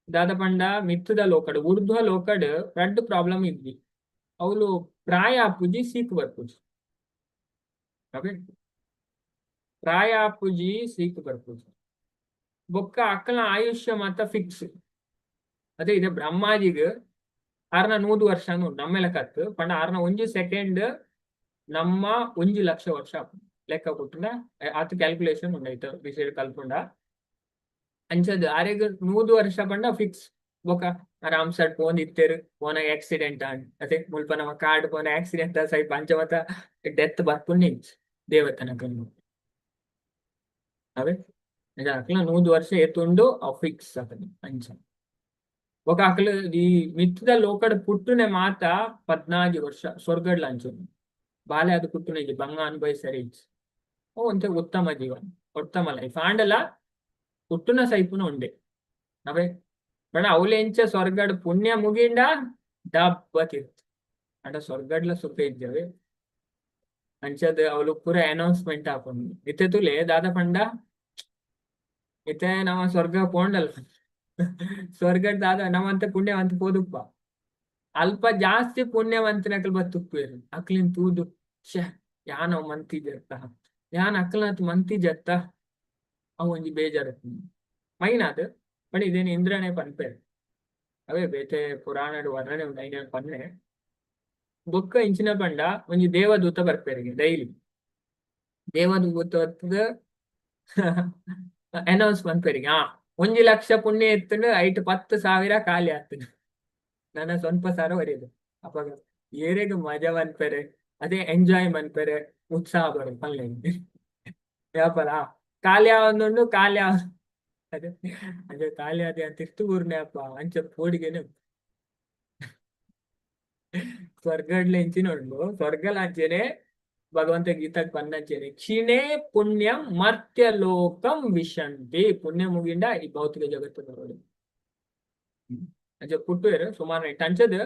ದಾದ ಪಂಡ ಮಿತ್ತದ ಲೋಕಡ್, ಊರ್ಧ್ವ ಲೋಕಡ್ ರಡ್ಡ್ ಪ್ರಾಬ್ಲಮ್ ಇದ್ವಿ. ಅವ್ಲು ಪ್ರಾಯ ಆಪುಜಿ, ಸೀಕ್ ಬರ್ಪುಜಿ. ಓಕೆ, ಪ್ರಾಯ ಆಪುಜಿ, ಸೀಕ್ ಬರ್ಪುಜಿ. ಬೊಕ್ಕ ಅಕ್ಕನ ಆಯುಷ್ಯ ಮಾತ ಫಿಕ್ಸ್. ಅದೇ ಇದೆ ಬ್ರಹ್ಮಾಜಿಗ್ ಆರ್ನ 100 ವರ್ಷ ನಮ್ಮೆಲ ಕತ್ತು. ಪಂಡ ಆರ್ನ ಒಂಜಿ ಸೆಕೆಂಡ್ ನಮ್ಮ 1 ಲಕ್ಷ ವರ್ಷ ಲೆಕ್ಕ ಕೊಟ್ಟುಂಡ ಆತ ಕ್ಯಾಲ್ಕುಲೇಷನ್ ಉಂಡಾಯ್ತು ವಿಷಯ ಕಲ್ಪುಂಡ. ಅಂಚದ್ ಆರೆಗ್ 100 ವರ್ಷ ಪಂಡ ಫಿಕ್ಸ್. ಬೊಕ ಆರಾಮ್ ಸಡ್ ಪೋನ್ ಇತ್ತೆರ್, ಪೋನ ಆಕ್ಸಿಡೆಂಟ್ ಆಂಡ್. ಅದೇ ಮುಲ್ಪ ನಮ್ಮ ಕಾರ್ಡ್ ಪೋನ ಆಕ್ಸಿಡೆಂಟ್ ಸೈಪ್ ಅಂಚ ಮತ ಡೆತ್ ಬರ್ಪುಂಡು ದೇವತನ ಕಣ್ಣು ಅವೇ. ಅಕ್ಲ 100 ವರ್ಷ ಏತುಂಡು ಅವು ಫಿಕ್ಸ್ ಅತನೆ. ಅಂಚ ಬೊಕ ಅಕ್ಲು ಈ ಮಿತ್ತದ ಲೋಕಡ್ ಪುಟ್ಟುನೆ ಮಾತ 14 ವರ್ಷ ಸ್ವರ್ಗಡ್ಲ ಅಂಚು ಬಾಲೆ ಅದು ಪುಟ್ಟುನೆ ಬಂಗ ಅನುಭವಿಸರೆ ಇಜ್ಜಿ. ಅವು ಒಂತೆ ಉತ್ತಮ ಜೀವನ, ಉತ್ತಮ ಲೈಫ್. ಆಂಡಲ ಪುಟ್ಟುನ ಸೈಪುನ ಉಂಡೆ ಅವೇ. ಪಂಡ ಅವ್ಲು ಎಂಚ ಸ್ವರ್ಗಡ್ ಪುಣ್ಯ ಮುಗಿಂಡ ಡಬ್ಬ ತಿರ್ತು. ಅಂಡ ಸ್ವರ್ಗಡ್ಲ ಸುಖ ಇಜ್ಜವೆ. ಅಂಚದ ಅವ್ಲು ಪೂರ ಅನೌನ್ಸ್ಮೆಂಟ್ ಆಪುಂಡು. ಇತ್ತೆ ತುಲೆ ದಾದ ಪಂಡ ಇತ್ತೆ ನಮ್ಮ ಸ್ವರ್ಗ ಪೋಂಡಲ್, ಸ್ವರ್ಗಡ್ ದಾದ ನಮ್ಮಂತ ಪುಣ್ಯವಂತ ಪೋದುಪ್ಪ. ಅಲ್ಪ ಜಾಸ್ತಿ ಪುಣ್ಯವಂತನಕಲ್ ಬತ್ತುಪ್ಪೇರು. ಅಕ್ಲಿನ್ ತೂದು ಶ್ಯೆ ಯಾನವ್ ಮಂತಿಜತ್ತ, ಯಾನ್ ಅಕ್ಲನತ್ ಮಂತಿಜತ್ತ, ಅವು ಒಂಜಿ ಬೇಜಾರ ಮೈನಾದ್. ಪಂಡ ಇದೇನು ಇಂದ್ರನೇ ಪನ್ಪೇರು ಅವೇ. ಬೇತೆ ಪುರಾಣಡ್ ವರ್ಣನೆ ಉಂಡು, ಐನ ಪನ್ನೆ. ಬೊಕ್ಕ ಇಂಚಿನ ಪಂಡ ಒಂಜಿ ದೇವದೂತ ಬರ್ಪೇರಿಗೆ ಡೈಲಿ. ದೇವದೂತ ಅನೌನ್ಸ್ ಮನ್ಪೇರಿಗೆ, ಆ 1 ಲಕ್ಷ ಪುಣ್ಯ ಇತ್ತುಂಡು, ಐಟ್ 10,000 ಖಾಲಿ ಆಗ್ತದೆ, ನನ್ನ ಸ್ವಲ್ಪ ಸಾವಿರ ಒರಿಯದು. ಅಪಗ ಏರೆಗ್ ಮಜಾ ಮನ್ಪೆರೆ, ಅದೇ ಎಂಜಾಯ್ ಮನ್ಪೆರೆ ಉತ್ಸಾಹ ಬರು ಪನ್ಲೆ ವ್ಯಾಪಾರ ಖಾಲಿ ಆವೊಂದುಂಡು. ಖಾಲಿ ಆವ ಅದೇ ಅದೇ ಖಾಲಿ ಅದೇ ಅಂತ ತಿರ್ತು ಊರ್ನೆ ಅಪ್ಪ. ಅಂಚ ಪೋಡಿಗೆನೆ ಸ್ವರ್ಗಡ್ಲ ಇಂಚಿನ ಉಂಡು. ಸ್ವರ್ಗಲ ಅಂಚೆನೆ ಭಗವಂತ ಗೀತಾಗ್ ಪನ್ನಂಚೆನೆ ಕ್ಷೀಣೇ ಪುಣ್ಯಂ ಮರ್ತ್ಯ ಲೋಕಂ ವಿಶಂತಿ. ಪುಣ್ಯ ಮುಗಿಂಡ ಈ ಭೌತಿಕ ಜಗತ್ತು ಬರೋದು. ಅಂಚ ಪುಟ್ಟುವೆರ್ ಸುಮಾರು ಅಂಚದ.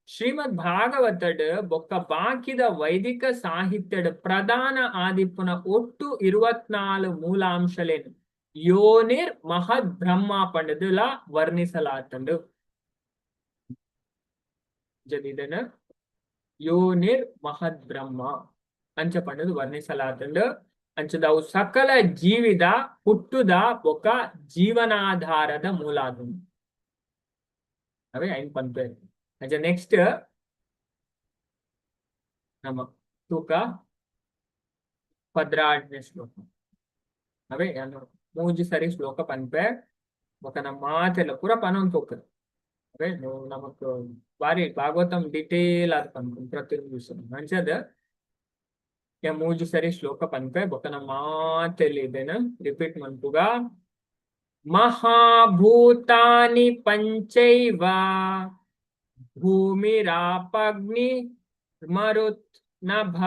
ಶ್ರೀಮದ್ ಭಾಗವತಡ್ ಬೊಕ್ಕ ಬಾಕಿದ ವೈದಿಕ ಸಾಹಿತ್ಯಡ್ ಪ್ರಧಾನ ಆದಿಪ್ಪುನ ಒಟ್ಟು 24 ಮೂಲಾಂಶಲೇನು ಯೋನಿರ್ ಮಹದ್ ಬ್ರಹ್ಮ ಪಂಡದುಲ ವರ್ಣಿಸಲಾತಂಡು. ಇದನ್ನ ಯೋನಿರ್ ಮಹದ್ ಬ್ರಹ್ಮ ಅಂಚ ಪಂಡದು ವರ್ಣಿಸಲಾತಂಡು. ಅಂಚದ ಅವು ಸಕಲ ಜೀವಿದ ಹುಟ್ಟುದ ಬೊಕ್ಕ ಜೀವನಾಧಾರದ ಮೂಲಾದುಂಡು. ಅವೇ ಐನ್ ಪನ್ಪೇರು. ಅಂಚ ನೆಕ್ಸ್ಟ್ ನಮ್ಮ ತೂಕ 12ನೇ ಶ್ಲೋಕ. ಅವೇ ಯಾನು ಮೂಜಿ ಸರಿ ಶ್ಲೋಕ ಪನ್ಪೆ, ಬೊಕ ನಮ್ಮ ಮಾತೆಲ್ಲ ಪೂರ ಪನೊಂದು ಪೋಪೆ. ಅವೇ ನಮಕ್ ಬಾರಿ ಭಾಗವತಂ ಡಿಟೇಲ್ ಆದ್ ಪನ್ಪುಂಡು ಪ್ರತಿಯೊಂದು ದಿವಸ. ಅಂಚದ ಮೂಜಿ ಸರಿ ಶ್ಲೋಕ ಪನ್ಪೆ, ಬೊಕ ನಮ್ಮ ಮಾತೆಲ್ಲ ಇದನ್ನ ರಿಪೀಟ್ ಮನ್ಪುಗ. ಮಹಾಭೂತಾನಿ ಪಂಚೈವ ಭೂಮಿರಾಪಗ್ನಿ ಮರುತ್ ನಭ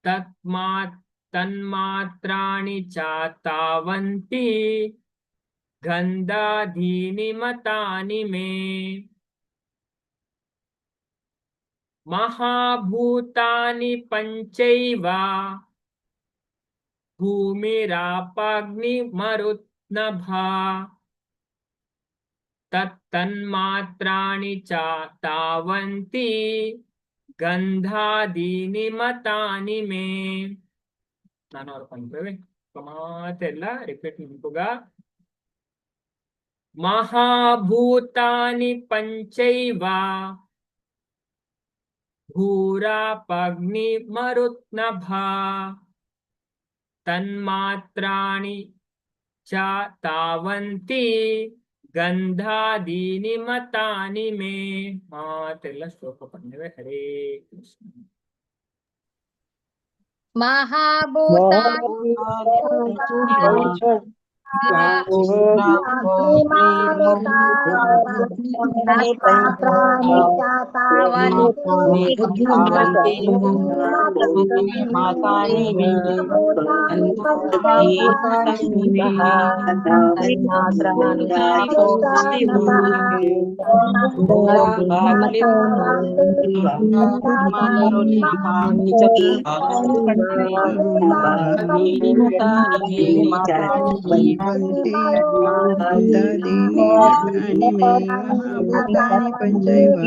ತತ್ಮಾ ತನ್ಮಾತ್ರಾಣಿ ಚ ತಾವಂತಿ ಗಂಧಾದೀನಿ ಮತಾನಿ ಮೇ. ಮಹಾಭೂತಾನಿ ಪಂಚೈವ ಭೂಮಿರಾಪಾಗ್ನಿ ಮರುತ್ನಭ ತತ್ತನ್ಮಾತ್ರಾಣಿ ಚ ತಾವಂತಿ ಗಂಧಾದೀನಿ ಮತಾನಿ ಮೇ. ನಾನು ಅವ್ರ ಪನ್ಪೇವೆ ಮಾತೆಲ್ಲ ರಿಪೀಟ್ ಮನ್ಪುಗ. ಮಹಾಭೂತಾನಿ ಪಂಚೈವ ಭೂರಾಪಗ್ನಿ ಮರುತ್ನಭಾ ತನ್ಮಾತ್ರಾಣಿ ಚ ತಾವಂತಿ ಗಂಧಾದೀನಿ ಮತಾನಿ ಮೇ. ಮಾತೆಲ್ಲ ಶ್ಲೋಕ ಪಂಡವೆ. ಹರೇ ಕೃಷ್ಣ. ಮಹಾಭೂತಾನಿ महाभूतानि पञ्चैव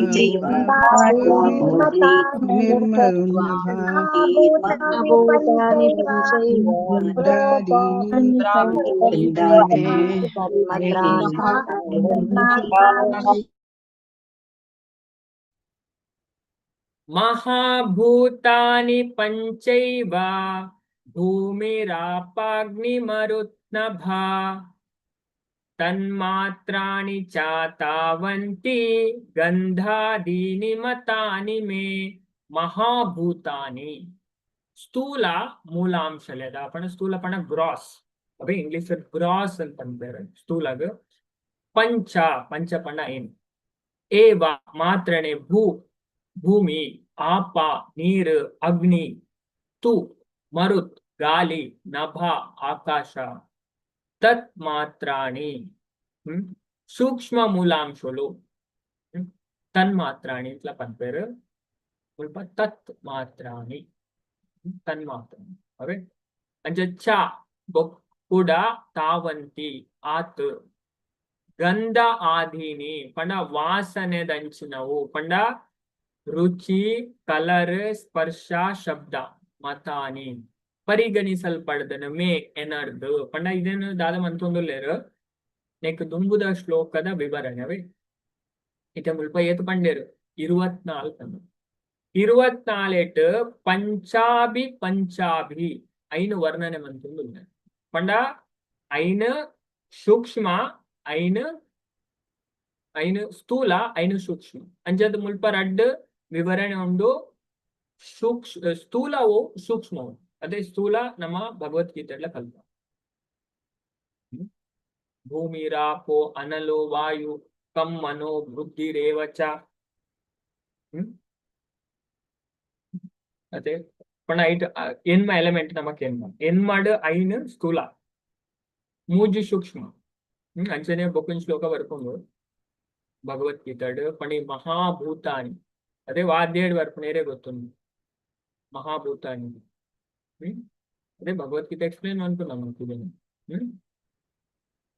महाभूतानि पञ्चैव भूमिरापाग्निमरुत्नभा तन्मात्राणि चातावन्ति ಗಂಧಾದೀನಿ ಮತಾನಿ ಮೇ. ಮಹಾಭೂತಾನಿ ಸ್ಥೂಲ ಮೂಲಾಂಶಲೇದ ಪಂಡ ಸ್ಥೂಲ ಪಂಡ ಗ್ರಾಸ್ ಅವೆ ಇಂಗ್ಲಿಷ್ ಗ್ರಾಸ್ ಅಂತ ಪನ್ಪೆರ್. ಸ್ಥೂಲಗ್ ಪಂಚ ಪಂಚ ಪಂಡ ಏನ್ ಏವ ಮಾತ್ರನೆ ಭೂ ಭೂಮಿ ಆಪ ನೀರು ಅಗ್ನಿ ತು ಮರುತ್ ಗಾಲಿ ನಭ ಆಕಾಶ ತತ್ ಮಾತ್ರಾಣಿ ಸೂಕ್ಷ್ಮ ಮೂಲಾಂಶಲು ತನ್ಮಾತ್ರಾಣಿ ಇట్లా ಪನ್ಪೆರ್. ಮುಲ್ಪ ತತ್ ಮಾತ್ರಾಣಿ ತನ್ಮಾತ್ರಾಣಿ ಅವೇ ಅಂಚ ಚ ಬೊಕ್ಕುಡ ತಾವಂತಿ ಆತ್ ಗಂಧ ಆದೀನಿ ಪಂಡ ವಾಸನೆದಂಚಿನವು ಪಂಡ ರುಚಿ ಕಲರ್ ಸ್ಪರ್ಶ ಶಬ್ದ ಮತಾನಿ ಪರಿಗಣಿಸಲ್ಪಡದನ ಮೇ ಎನರ್ದು ಪಂಡ ಇದೇನು ದಾದ ಮಂತೊಂದುಲ್ಲೆರ್ ನೆಕ್ ದುಂಬುದ ಶ್ಲೋಕದ ವಿವರಣೆ ಅವೇ. ಇತ್ತೆ ಮುಲ್ಪ ಏತ್ ಪಂಡೆರ್? 24. 24 ಪಂಚಾಭಿ ಪಂಚಾಭಿ ಐನು ವರ್ಣನೆ ಮಂತೊಂದುಲ್ಲೆರ್. ಪಂಡ ಐನ್ ಸೂಕ್ಷ್ಮ ಐನ್ ಐನ್ ಸ್ಥೂಲ ಐನ್ ಸೂಕ್ಷ್ಮ ಅಂಚದ ಮುಲ್ಪ ರಡ್ಡ್ ವಿವರಣೆ ಉಂಡು. ಸೂಕ್ಷ್ಮ ಸ್ಥೂಲವು ಸೂಕ್ಷ್ಮವು ಅದೇ ಸ್ಥೂಲ ನಮ್ಮ ಭಗವದ್ಗೀತೆಡ್ಲ ಕಲ್ಪ ಭೂಮಿರಾಪೋ ಅನಲೋ ವಾಯು ಕಂ ಮನೋ ಬುದ್ಧಿರೇವ ಚ. ಅದೇ ಪಂಡ ಐಟ್ ಎನ್ಮ ಎಲಿಮೆಂಟ್ ನಮಕ್ ಎನ್ಮ ಎನ್ಮಡ್ ಐನ್ ಸ್ಥೂಲ ಮೂಜಿ ಸೂಕ್ಷ್ಮ. ಅಂಚನೆ ಬೊಕ್ಕನ್ ಶ್ಲೋಕ ಬರ್ಪುಂಡು ಭಗವದ್ಗೀತೆಡ್ ಪಂಡ ಈ ಮಹಾಭೂತಾನಿ ಅದೇ ವಾದ್ಯಡ್ ಬರ್ಪುನೇರೆ ಗೊತ್ತುಂಡು ಮಹಾಭೂತಾನಿ. ಅದೇ ಭಗವದ್ಗೀತೆ ಎಕ್ಸ್ಪ್ಲೇನ್ ಮನ್ಪುನ ನಮಕ್ ಇದನ್ನ.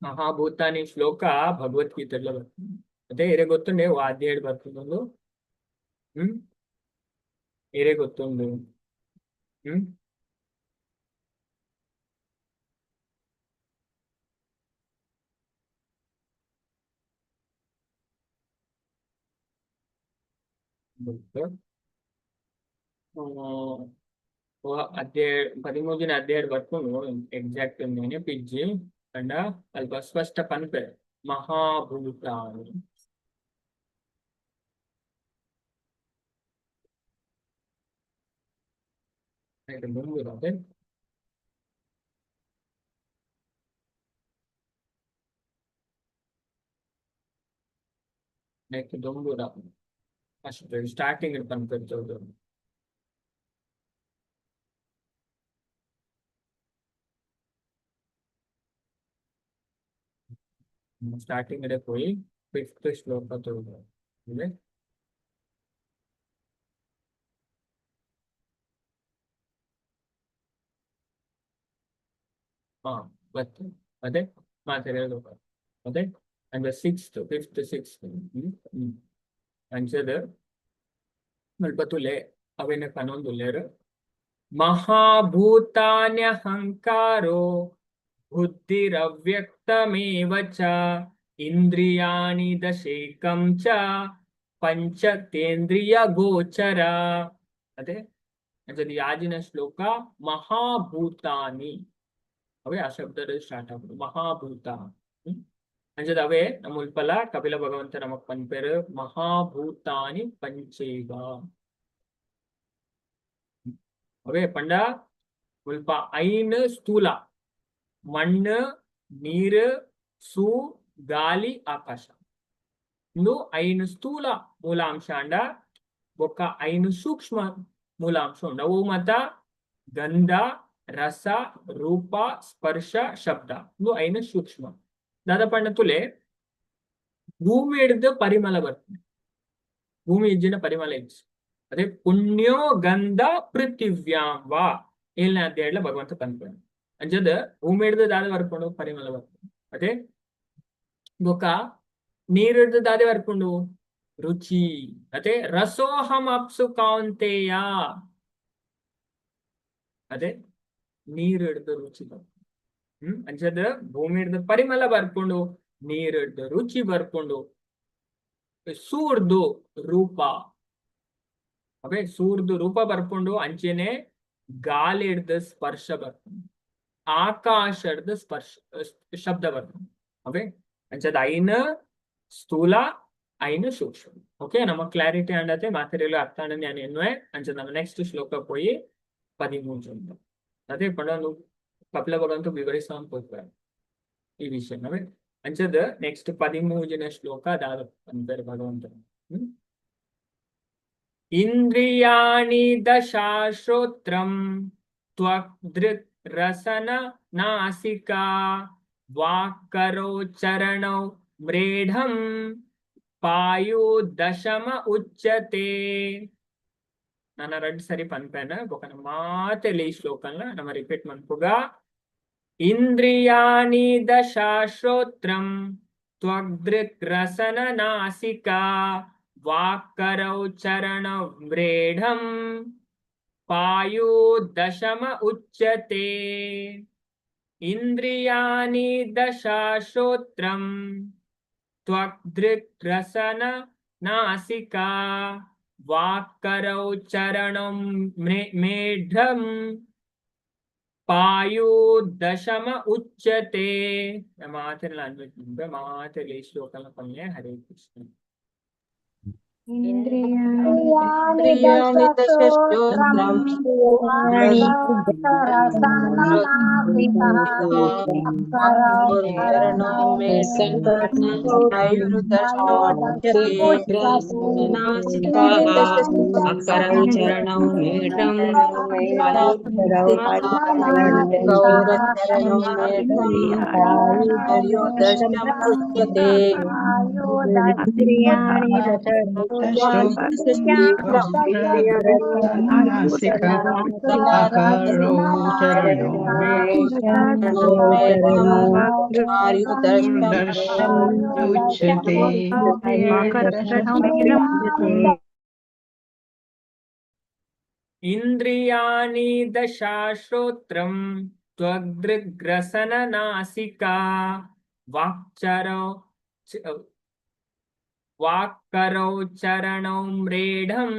ಮಹಾಭೂತಾನಿ ಶ್ಲೋಕ ಭಗವದ್ಗೀತೆಡ್ಲ ಬರ್ಪುಂಡು. ಅದೇ ಎರೆ ಗೊತ್ತುಂಡೆ ವಾದ್ಯಡ್ ಬರ್ಪುಂಡು. ಎರೆ ಗೊತ್ತುಂಡು. ಹ್ಮ್ ಅಧ್ಯಾಯ 13ನೇ ಅಧ್ಯಾಯ ಬರ್ಪುಂಡು ಎಕ್ಸಾಕ್ಟ್ ನೆನಪಿಜ್ಜಿ ಪಂಡ ಅಲ್ಪ ಸ್ಪಷ್ಟ ಪನ್ಪೆ ಮಹಾಭೂತಾನಿ. ದುಂಬುದಾತೆ ನೆಕ್ಸ್ಟ್ ದುಂಬುದ ಅಷ್ಟು ಸ್ಟಾರ್ಟಿಂಗ್ ಪನ್ಪೆರ್ ತೂದು. ಸ್ಟಾರ್ಟಿಂಗ್ ಇಡೆ ಪೋಯಿ ಫಿಫ್ತ್ ಶ್ಲೋಕ ತೂದು ಇದೆ. ಹಾ ಬತ್ತು ಅದೇ ಮಾತಾಡೋದು ಅದೇ and sixth fifth sixth ಅಂಚದ ಮುಲ್ಪ ತುಲೆ ಅವೆನ ಪನೊಂದುಲ್ಲೆರ್. ಮಹಾಭೂತಾನ್ಯಹಂಕಾರೋ ಬುದ್ಧಿರವ್ಯಕ್ತಮೇವ ಚ ಇಂದ್ರಿಯಾಣಿ ದಶೈಕಂ ಚ ಪಂಚತೇಂದ್ರಿಯ ಗೋಚರ. ಅದೇ ಅಂಚನೆ ಯಾಜಿನ ಶ್ಲೋಕ ಮಹಾಭೂತಾನಿ. ಅವೇ ಆ ಶಬ್ದ ಸ್ಟಾರ್ಟ್ ಆಗುದು ಮಹಾಭೂತ. ಅಂಚದ ಅವೇ ನಮ್ಮ ಉಲ್ಪಲ ಕಪಿಲ ಭಗವಂತ ನಮಕ್ ಪನ್ಪೆರ್ ಮಹಾಭೂತಾನಿ ಪಂಚೈವ. ಅವೇ ಪಂಡ ಮುಲ್ಪ ಐನ್ ಸ್ಥೂಲ, ಮಣ್ಣು, ನೀರು, ಸೂ, ಗಾಲಿ, ಆಕಾಶ. ಇಂದು ಐನು ಸ್ಥೂಲ ಮೂಲಾಂಶ ಅಂಡ ಬೊಕ್ಕ ಐನು ಸೂಕ್ಷ್ಮ ಮೂಲಾಂಶ ಉಂಡು. ಅವು ಮತ ಗಂಧ, ರಸ, ರೂಪ, ಸ್ಪರ್ಶ, ಶಬ್ದ. ಇಂದು ಐನು ಸೂಕ್ಷ್ಮ. ದಾದ ಪಂಡ ತುಲೆ, ಭೂಮಿ ಹಿಡ್ದು ಪರಿಮಳ ಬರ್ತದೆ. ಭೂಮಿ ಇಜ್ಜಿನ ಪರಿಮಳ ಇಜ್ಜಿ. ಅದೇ ಪುಣ್ಯೋ ಗಂಧ ಪೃಥಿವ್ಯಾಂ ವಾ, ಏಳನೇ ಅಧ್ಯಾಯ ಭಗವಂತ ಪನ್ಪುಂಡು. ಅಂಚದ ಭೂಮಿ ಹಿಡ್ದು ದಾದ ಬರ್ಪುಂಡು? ಪರಿಮಳ ಬರ್ಪುಂಡು. ಅದೇ ಬೊಕ್ಕ ನೀರ್ ಹಿಡ್ದು ದಾದೆ ಬರ್ಪುಂಡು? ರುಚಿ. ಅದೇ ರಸೋಹಂ ಅಪ್ಸು ಕೌಂತೆಯ. ಅದೇ ನೀರ್ ಹಿಡ್ದು ರುಚಿ ಬರ್ಪುಂಡು. ಅಂಚದ ಭೂಮಿ ಹಿಡ್ದು ಪರಿಮಳ ಬರ್ಪುಂಡು, ನೀರ್ ಹಿಡ್ದು ರುಚಿ ಬರ್ಪುಂಡು, ಸೂರ್ದು ರೂಪ. ಅವೇ ಸೂರ್ದು ರೂಪ ಬರ್ಪುಂಡು. ಅಂಚೆನೆ ಗಾಳಿ ಹಿಡ್ದು ಸ್ಪರ್ಶ ಬರ್ಪುಂಡು, ಆಕಾಶ ಹಿಡ್ದು ಸ್ಪರ್ಶ ಶಬ್ದ ಬರ್ಪುಂಡು. ಅವೇ ಅಂಚದ ಐನ ಸ್ಥೂಲ, ಐನು ಸೂಕ್ಷ್ಮ. ಓಕೆ, ನಮ್ಮ ಕ್ಲಾರಿಟಿ ಅಂಡತೆ ಮಾತೆರೆಗ್ಲ ಅರ್ಥ ಆಂಡ್ ಯಾನ್ ಎನ್ನುವೆ. ಅಂಚ ನಮ್ಮ ನೆಕ್ಸ್ಟ್ ಶ್ಲೋಕ ಪೋಯಿ 13. ಅದೇ ಪಂಡ ಕಪಿಲ ಭಗವಂತ ವಿವರಿಸಾನ್ ಪೋಪೆ ಈ ವಿಷಯ. ಅವೇ ಅಂಚದ ನೆಕ್ಸ್ಟ್ 13ನೇ ಶ್ಲೋಕ ದಾದ ಪನ್ಪೆರ್ ಭಗವಂತ? ಇಂದ್ರಿಯಾಣಿ ದಶಾ ಶ್ರೋತ್ರಂ ತ್ವಕ್ ದೃಕ್ ರಸನ ನಾಸಿಕಾ ವಾಕ್ಕರೋ ಚರಣೌ ಮ್ರೇಢಂ ಪಾಯು ದಶಮ ಉಚ್ಯತೆ. ನನ್ನ ರಡ್ಡ್ ಸರಿ ಪನ್ಪೆನ, ಬೊಕ ಮಾತೆಲ್ ಈ ಶ್ಲೋಕನ್ ನಮ ರಿಪೀಟ್ ಮನ್ಪುಗ. ಇಂದ್ರಿಯಾಣಿ ದಶಾ ಶ್ರೋತ್ರಂ ತ್ವಗ್ದೃಕ್ ರಸನ ನಾಸಿಕಾ ವಾಕ್ಕರೌ ಚರಣೌ ಮ್ರೇಢಂ ಪಾಯು ದಶಮ ಉಚ್ಯತೆ. ಇಂದ್ರಿಯಾಣಿ ದಶಾ ಶ್ರೋತ್ರಂ ತ್ವಗ್ದೃಕ್ ರಸನ ನಾಸಿಕಾ ವಾಕ್ಕರೌ ಚರಣೌ ಮೇಢಂ ಪಾಯು ದಶಮ ಉಚ್ಯತೆ. ಮಾತೆಲ್ಲ ಅನ್ಬೇಕು, ಮಾತೆಲ್ಲ ಈ ಶ್ಲೋಕನ ಪನ್ಲೆ. ಹರೇ ಕೃಷ್ಣ. ಇಂದ್ರಿಯಾಣಿ ದಶ ಶ್ರೋತ್ರಂ ಚರಣೌ ಅಕರೌ ಚರಣೌ ಮೇಢಂ ಇಂದ್ರಿಯಾಣಿ ದಶ ಅಕರೌ ಚರಣೌ ಉಚ್ಯತೆ. ಇಂದ್ರಿಯಾಣಿ ದಶಾ ಶ್ರೋತ್ರಂ ತ್ವಗ್ದೃಗ್ರಸನ ನಾಸಿಕಾ ವಾಕ್ಚರೌ ವಾಕ್ಕರೌ ಚರಣೌ ಮ್ರೇಢಂ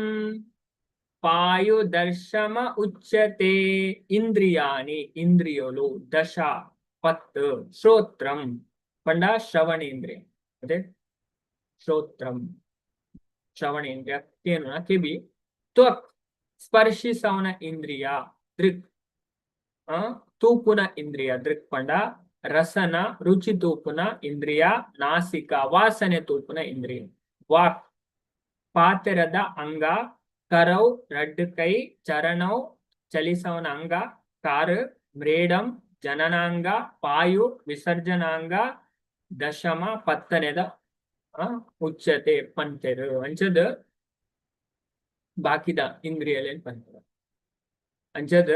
ಪಾಯುದರ್ಶಮ ಉಚ್ಯತೆ. ಇಂದ್ರಿಯಾಣಿ ಇಂದ್ರಿಯಲು, ದಶ 10, ಶ್ರೋತ್ರಂ ಪಂಡ ಶ್ರವಣೇಂದ್ರಿಯ. ಅದೇ ಶ್ರೋತ್ರಂ ಶ್ರವಣೇಂದ್ರಿಯ ಕೇನುನ ಕಿವಿ, ತ್ವಕ್ ಸ್ಪರ್ಶಿಸವನ ಇಂದ್ರಿಯ, ದೃಕ್ ತೂಪುನ ಇಂದ್ರಿಯ, ದೃಕ್ ಪಂಡ ರಸನ ರುಚಿ ತೂಪುನ ಇಂದ್ರಿಯ, ನಾಸಿಕ ವಾಸನೆ ತೂಪುನ ಇಂದ್ರಿಯ, ವಾಕ್ ಪಾತೆರದ ಅಂಗ, ಕರೌ ರಡ್ಡು ಕೈ, ಚರಣೌ ಚಲಿಸವನ ಅಂಗ ಕಾರು, ಮ್ರೇಡಂ ಜನನಾಂಗ, ಪಾಯು ವಿಸರ್ಜನಾಂಗ, ದಶಮ ಪತ್ತನೆದ ಉಚ್ಚತೆ ಪಂತೆರು. ಅಂಚದ ಬಾಕಿದ ಇಂದ್ರಿಯಲೇನ್ ಪಂತೆರ್. ಅಂಚದ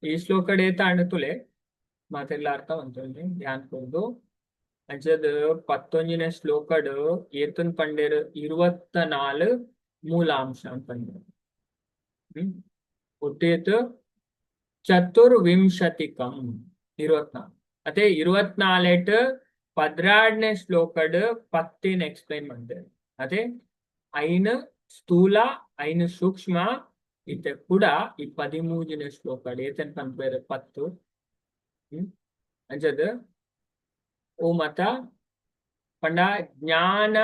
ಈ ಶ್ಲೋಕಡ್ ಏತ ಆಂಡ ತುಲೆ, ಮಾತೆರ್ಲ ಅರ್ಥ ಮಂತೊಂದು ಧ್ಯಾನ ಕೊರ್ದು. ಅಂಚದ 11ನೇ ಶ್ಲೋಕಡ್ ಏತನ್ ಪಂಡೆರ್? 24 ಮೂಲಾಂಶ ಪಂಡೆರ್. ಒಟ್ಟೇತ್ ಚತುರ್ವಿಂಶತಿಕಂ 24. ಅದೇ 24 12ನೇ ಶ್ಲೋಕಡ್ ಪತ್ತಿನ ಎಕ್ಸ್ಪ್ಲೈನ್ ಮಾಡ್ತೇವೆ. ಅದೇ ಐನ್ ಸ್ಥೂಲ, ಐನ್ ಸೂಕ್ಷ್ಮ. ಇತ್ತೆ ಕೂಡ ಈ 13ನೇ ಶ್ಲೋಕ ಏತನ್ ಪನ್ಪೇರು 10. ಅಂಚದ ಓ ಮತ ಪಂಡ ಜ್ಞಾನ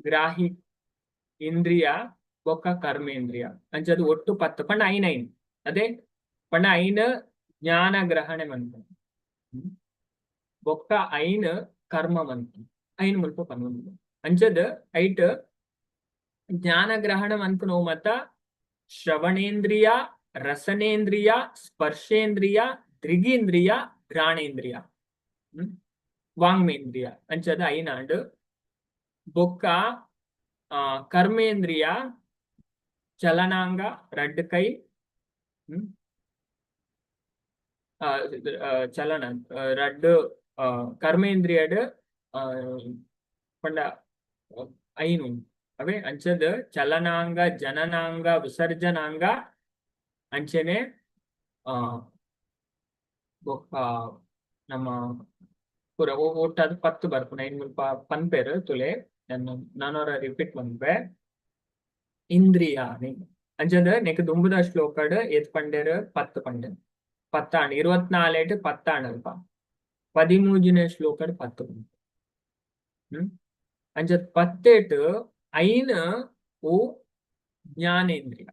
ಗ್ರಾಹಿ ಇಂದ್ರಿಯ ಬೊಕ್ಕ ಕರ್ಮೇಂದ್ರಿಯ. ಅಂಚದ ಒಟ್ಟು 10 ಪಂಡ ಐನ್ ಐನ್ ಅದೇ. ಪಂಡ ಐನ್ ಜ್ಞಾನ ಗ್ರಹಣೆ ಮನ್ಪುನು ಬೊಕ್ಕ ಐನ್ ಕರ್ಮ ಮನ್ಪುನು, ಐನ್ ಮುಲ್ಪ ಪನ್ನೊಂದು. ಅಂಚದ ಐಟ್ ಜ್ಞಾನ ಗ್ರಹಣ ಮನ್ಪುನು ಮತ ಶ್ರವಣೇಂದ್ರಿಯ, ರಸನೇಂದ್ರಿಯ, ಸ್ಪರ್ಶೇಂದ್ರಿಯ, ದ್ರಿಗೇಂದ್ರಿಯ, ಘ್ರಾಣೇಂದ್ರಿಯ, ವಾಂಗ್ಮೇಂದ್ರಿಯ. ಅಂಚದ ಐನಾಂಡ್. ಬೊಕ್ಕ ಕರ್ಮೇಂದ್ರಿಯ ಚಲನಾಂಗ, ರಡ್ಡ್ ಕೈ, ಚಲನ ರಡ್ಡ್ ಕರ್ಮೇಂದ್ರಿಯಡ್ ಪಂಡ ಐನು ಅವೇ. ಅಂಚದ ಚಲನಾಂಗ, ಜನನಾಂಗ, ವಿಸರ್ಜನಾಂಗ, ಅಂಚನೆ ಬೊಕ್ಕ ನಮ್ಮ ಪೂರ ಒಟ್ಟಾದ್ 10 ಬರ್ಪುಂಡು. ಐನ್ ಮುಲ್ಪ ಪನ್ಪೆರ್ ತುಲೆ, ನಾನೊರ ರಿಪೀಟ್ ಮನ್ಪೆ. ಇಂದ್ರಿಯಾಣಿ. ಅಂಚಂದ್ರೆ ನೆಕ್ ದುಂಬುದ ಶ್ಲೋಕಡ್ ಏತ್ ಪಂಡೆರ್? 10 ಪಂಡೆರ್. ಪತ್ತಾಂಡ್ 24 ಪತ್ತಾಂಡ್ ಅಲ್ಪ. 13ನೇ ಶ್ಲೋಕಡ್ 10. ಅಂಚ ಪತ್ತೆಟ್ ಐನ್ ಓ ಜ್ಞಾನೇಂದ್ರಿಯ.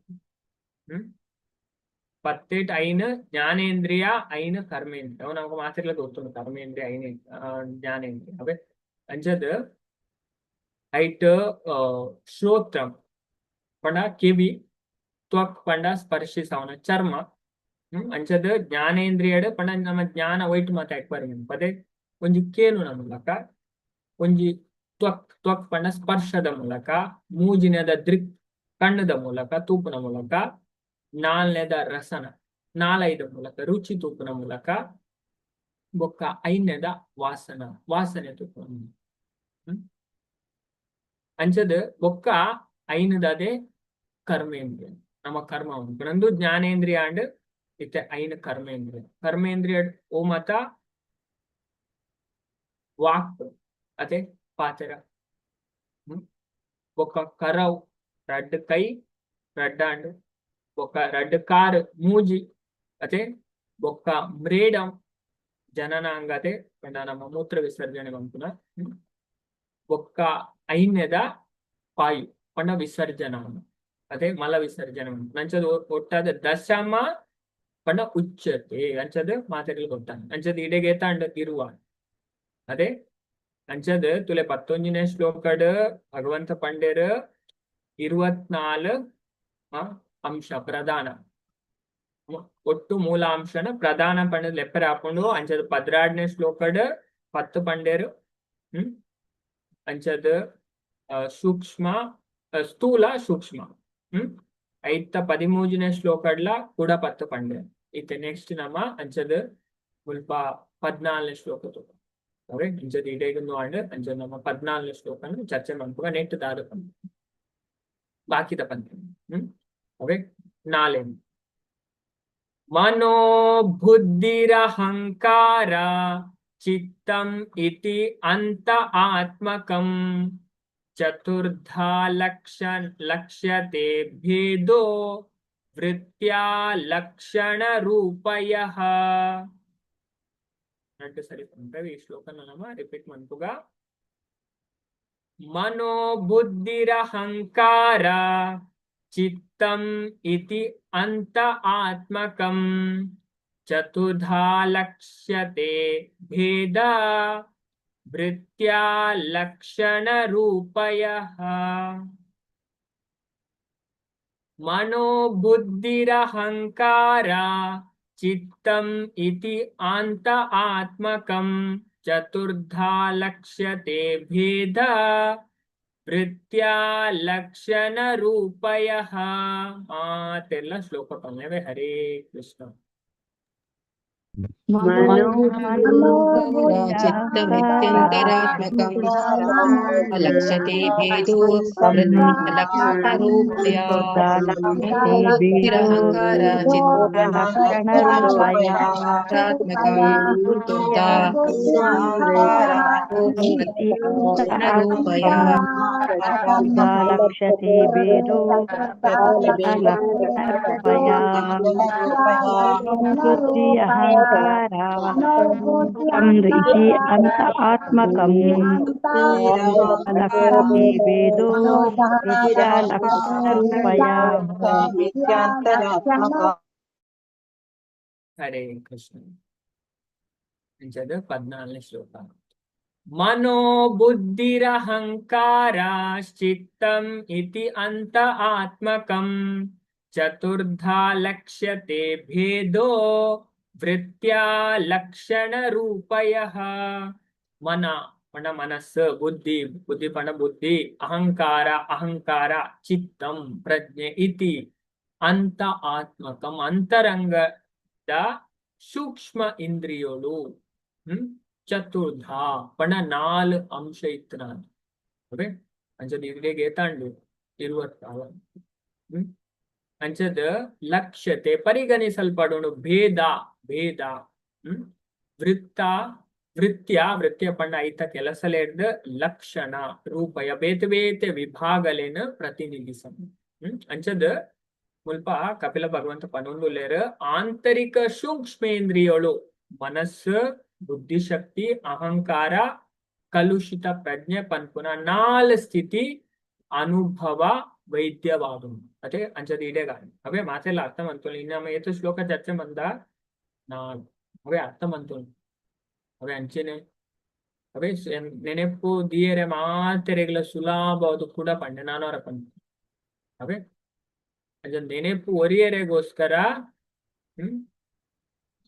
ಪತ್ತೆಟ್ ಐನ್ ಜ್ಞಾನೇಂದ್ರಿಯ, ಐನ್ ಕರ್ಮೇಂದ್ರಿಯ. ಅವು ನಮಕ್ ಮಾತೆರ್ಲ ಗೊತ್ತುಂಡು, ಕರ್ಮೇಂದ್ರಿಯ ಐನ್, ಜ್ಞಾನೇಂದ್ರಿಯ ಅವೇ. ಅಂಚದ್ ಐಟ್ ಶ್ರೋತ್ರಂ ಪಂಡ ಕಿವಿ, ತ್ವಕ್ ಪಂಡ ಸ್ಪರ್ಶಿಸವನ ಚರ್ಮ. ಅಂಚದ್ ಜ್ಞಾನೇಂದ್ರಿಯಡ್ ಪಂಡ ನಮ್ಮ ಜ್ಞಾನ ಒಯ್ಟ್ ಮಾತ ಎಕ್ವರಿ ಪದೇ ಒಂಜಿ ಕೇನುನ ಮೂಲಕ, ಒಂಜಿ ತ್ವಕ್, ತ್ವಕ್ ಪಂಡ ಸ್ಪರ್ಶದ ಮೂಲಕ, ಮೂಜಿನದ ದೃಕ್ ಕಣ್ಣದ ಮೂಲಕ ತೂಪುನ ಮೂಲಕ, ನಾಲ್ನೇದ ರಸನ ನಾಲೈದ ಮೂಲಕ ರುಚಿ ತೂಪುನ ಮೂಲಕ, ಬೊಕ್ಕ ಐನೇದ ವಾಸನ ವಾಸನೆ ತೂಪುನ. ಅಂಚದ್ ಬೊಕ್ಕ ಐನದದೇ ಕರ್ಮೇಂದ್ರಿಯ, ನಮ್ಮ ಕರ್ಮ ಉಂಟು. ಜ್ಞಾನೇಂದ್ರಿಯ ಅಂಡ್ ಇತ್ತೆ ಐನ ಕರ್ಮೇಂದ್ರಿಯ. ಕರ್ಮೇಂದ್ರಿಯ ಓ ಮತ ವಾಕ್ ಅದೇ ಪಾತೆರ, ಬೊಕ್ಕ ಕರವ್ ರಡ್ಡ್ ಕೈ ರಡ್ಡಾಂಡ್, ಬೊಕ್ಕ ರಡ್ಡ್ ಕಾರ್ ಮೂಜಿ ಅತೆ, ಬೊಕ್ಕ ಮ್ರೇಡಂ ಜನನಾಂಗತೆ ಪಂಡ ನಮ್ಮ ಮೂತ್ರ ವಿಸರ್ಜನೆ ಪನ್ಪುನ, ಬೊಕ್ಕ ಐನ್ಯದ ಪಾಯು ಪಂಡ ವಿಸರ್ಜನ ಅದೇ ಮಲ ವಿಸರ್ಜನೆ. ಅಂಚದ ಒಟ್ಟಾದ ದಶಮ ಪಂಡ ಉಚ್ಚತೆ. ಅಂಚದ ಮಾತೆರ್ಲ ಗೊತ್ತಾಂಡ್. ಅಂಚದ ಇಡೆಗೆ ಏತಾಂಡ್? ಇರುವ ಅದೇ. ಅಂಚದ ತುಲೆ 11ನೇ ಶ್ಲೋಕಡ್ ಭಗವಂತ ಪಂಡೆರ್ 24 ಅಂಶ ಪ್ರಧಾನ, ಒಟ್ಟು ಮೂಲಾಂಶನ ಪ್ರಧಾನ ಪಂಡದ್ ಲೆಪ್ಪರೆ ಆಪುಂಡು. ಅಂಚದ 12ನೇ ಶ್ಲೋಕಡ್ 10 ಪಂಡೆರ್. ಅಂಚದ ಸೂಕ್ಷ್ಮ, ಸ್ಥೂಲ, ಸೂಕ್ಷ್ಮ. ಐತ 13ನೇ ಶ್ಲೋಕಡ್ಲ ಕೂಡ 10 ಪಂಡೆರ್. ಇತ್ತೆ ನೆಕ್ಸ್ಟ್ ನಮ್ಮ ಅಂಚದ ಮುಲ್ಪ 14ನೇ ಶ್ಲೋಕ ತೂಪ. ಓಕೆ, ಅಂಚದ ಇಡೆಗ್ ಆಂಡ್. ಅಂಚದ ನಮ್ಮ 14ನೇ ಶ್ಲೋಕನ್ ಚರ್ಚೆ ಮನ್ಪುಗ. ನೆಟ್ ದಾದ ಪಂಡ ಬಾಕಿದ ಪಂತೆ. ಓಕೆ, ನಾಲೆ ಮನೋ ಬುದ್ಧಿರಹಂಕಾರ ಚಿತ್ತಂ ಇತಿ ಅಂತ ಆತ್ಮಕಂ ಚತುರ್ಧಾ ಲಕ್ಷ್ಯತೆ ಭೇದೋ ವೃತ್ತ್ಯಾ ಲಕ್ಷಣ ರೂಪಯಃ. ನಟ್ಟು ಸರಿ ಪಂಪೆ. ಈ ಶ್ಲೋಕನ ನಮ ರಿಪೀಟ್ ಮನ್ಪುಗ. ಮನೋ ಬುದ್ಧಿರಹಂಕಾರ ಚಿತ್ತಂ ಇತಿ ಅಂತ ಆತ್ಮಕಂ ಚತುರ್ಧಾ ಲಕ್ಷ್ಯತೆ ಭೇದ ವೃತ್ತ್ಯಾ ಲಕ್ಷಣ ರೂಪಯಃ. ಮನೋ ಬುದ್ಧಿರಹಂಕಾರ ಚಿತ್ತಂ ಇತಿ ಆಂತ ಆತ್ಮಕಂ ಚತುರ್ಧಾ ಲಕ್ಷ್ಯತೆ ಭೇದ ವೃತ್ತ್ಯಾ ಲಕ್ಷಣ ರೂಪಯಃ. ಮಾತೆಲ್ಲ ಶ್ಲೋಕ ಪನ್ನೆವೆ. ಹರೇ ಕೃಷ್ಣ. चित्तमित्यन्तरात्मकम् लक्ष्यते भेदो वृत्तिलक्षणरूपया बुद्धिरहङ्कार चित्तलक्षणरूपयात्मकम् लक्ष्यते भेदो लक्षणरूपया बुद्धि अहङ्कार इति अन्त आत्मकम् लक्ष्यते भेदो लक्षणरूपया. ಹರೇ ಕೃಷ್ಣ. ಅಂಚದ 14ನೇ ಶ್ಲೋಕ. ಮನೋ ಬುದ್ಧಿರಹಂಕಾರಾಶ್ಚಿತ್ತಂ ಇತಿ ಅಂತ ಆತ್ಮಕಂ ಚತುರ್ಧಾ ಲಕ್ಷ್ಯತೆ ಭೇದೋ ವೃತ್ತ್ಯಾ ಲಕ್ಷಣ ರೂಪಯಃ. ಮನ ಪಂಡ ಮನಸ್ಸು, ಬುದ್ಧಿ ಬುದ್ಧಿ ಪಂಡ ಬುದ್ಧಿ, ಅಹಂಕಾರ ಅಹಂಕಾರ, ಚಿತ್ತಂ ಪ್ರಜ್ಞೆ, ಇತಿ ಅಂತ ಆತ್ಮಕಂ ಅಂತರಂಗದ ಸೂಕ್ಷ್ಮ ಇಂದ್ರಿಯೋಳು. ಚತುರ್ಧ ಪಂಡ ನಾಲ್ ಅಂಶ ಇತ್ತು ನಾನು. ಓಕೆ, ಅಂಚದ ಇದ್ರಿಗೆ ಏತಾಂಡು ಇರುವತ್ತಾವ. ಅಂಚದ ಲಕ್ಷ್ಯತೆ ಪರಿಗಣಿಸಲ್ಪಡೋಣ ಭೇದ ಭೇದ. ವೃತ್ತ ವೃತ್ಯ ವೃತ್ಯ ಪಂಡ ಐತ ಕೆಲಸಲೇರ್ದ ಲಕ್ಷಣ ರೂಪಯ ಬೇತೆ ಬೇತೆ ವಿಭಾಗಲೇನ ಪ್ರತಿನಿಧಿಸ. ಅಂಚದ ಮುಲ್ಪ ಕಪಿಲ ಭಗವಂತ ಪನೊಂದುಲ್ಲೇರ್ ಆಂತರಿಕ ಸೂಕ್ಷ್ಮೇಂದ್ರಿಯಳು ಮನಸ್ಸು, ಬುದ್ಧಿಶಕ್ತಿ, ಅಹಂಕಾರ, ಕಲುಷಿತ ಪ್ರಜ್ಞೆ ಪನ್ಪುನ ನಾಲ್ ಸ್ಥಿತಿ ಅನುಭವ ವೈದ್ಯವಾದು. ಅದೇ ಅಂಚದ ಇಡೆಗಾಲ ಅವೇ ಮಾತೆಲ್ಲ ಅರ್ಥ ಮಂತೋಲಿ. ಇನ್ನು ಏತು ಶ್ಲೋಕ ಚರ್ಚೆ ಮಂದ ನಾಲ್ ಅವೇ ಅರ್ಥ ಮಂತೋಲಿ. ಅವೇ ಅಂಚೆನೆ ಅವೇ ನೆನೆಪು ದಿಯರೆ ಮಾತೆರೆಗ್ಲ ಸುಲಭವಾದ ಕೂಡ ಪಂಡೆ ನಾನವರ ಪಂಡ. ಅವೇ ಅಂಚ ನೆನೆಪು ಒರಿಯರೆಗೋಸ್ಕರ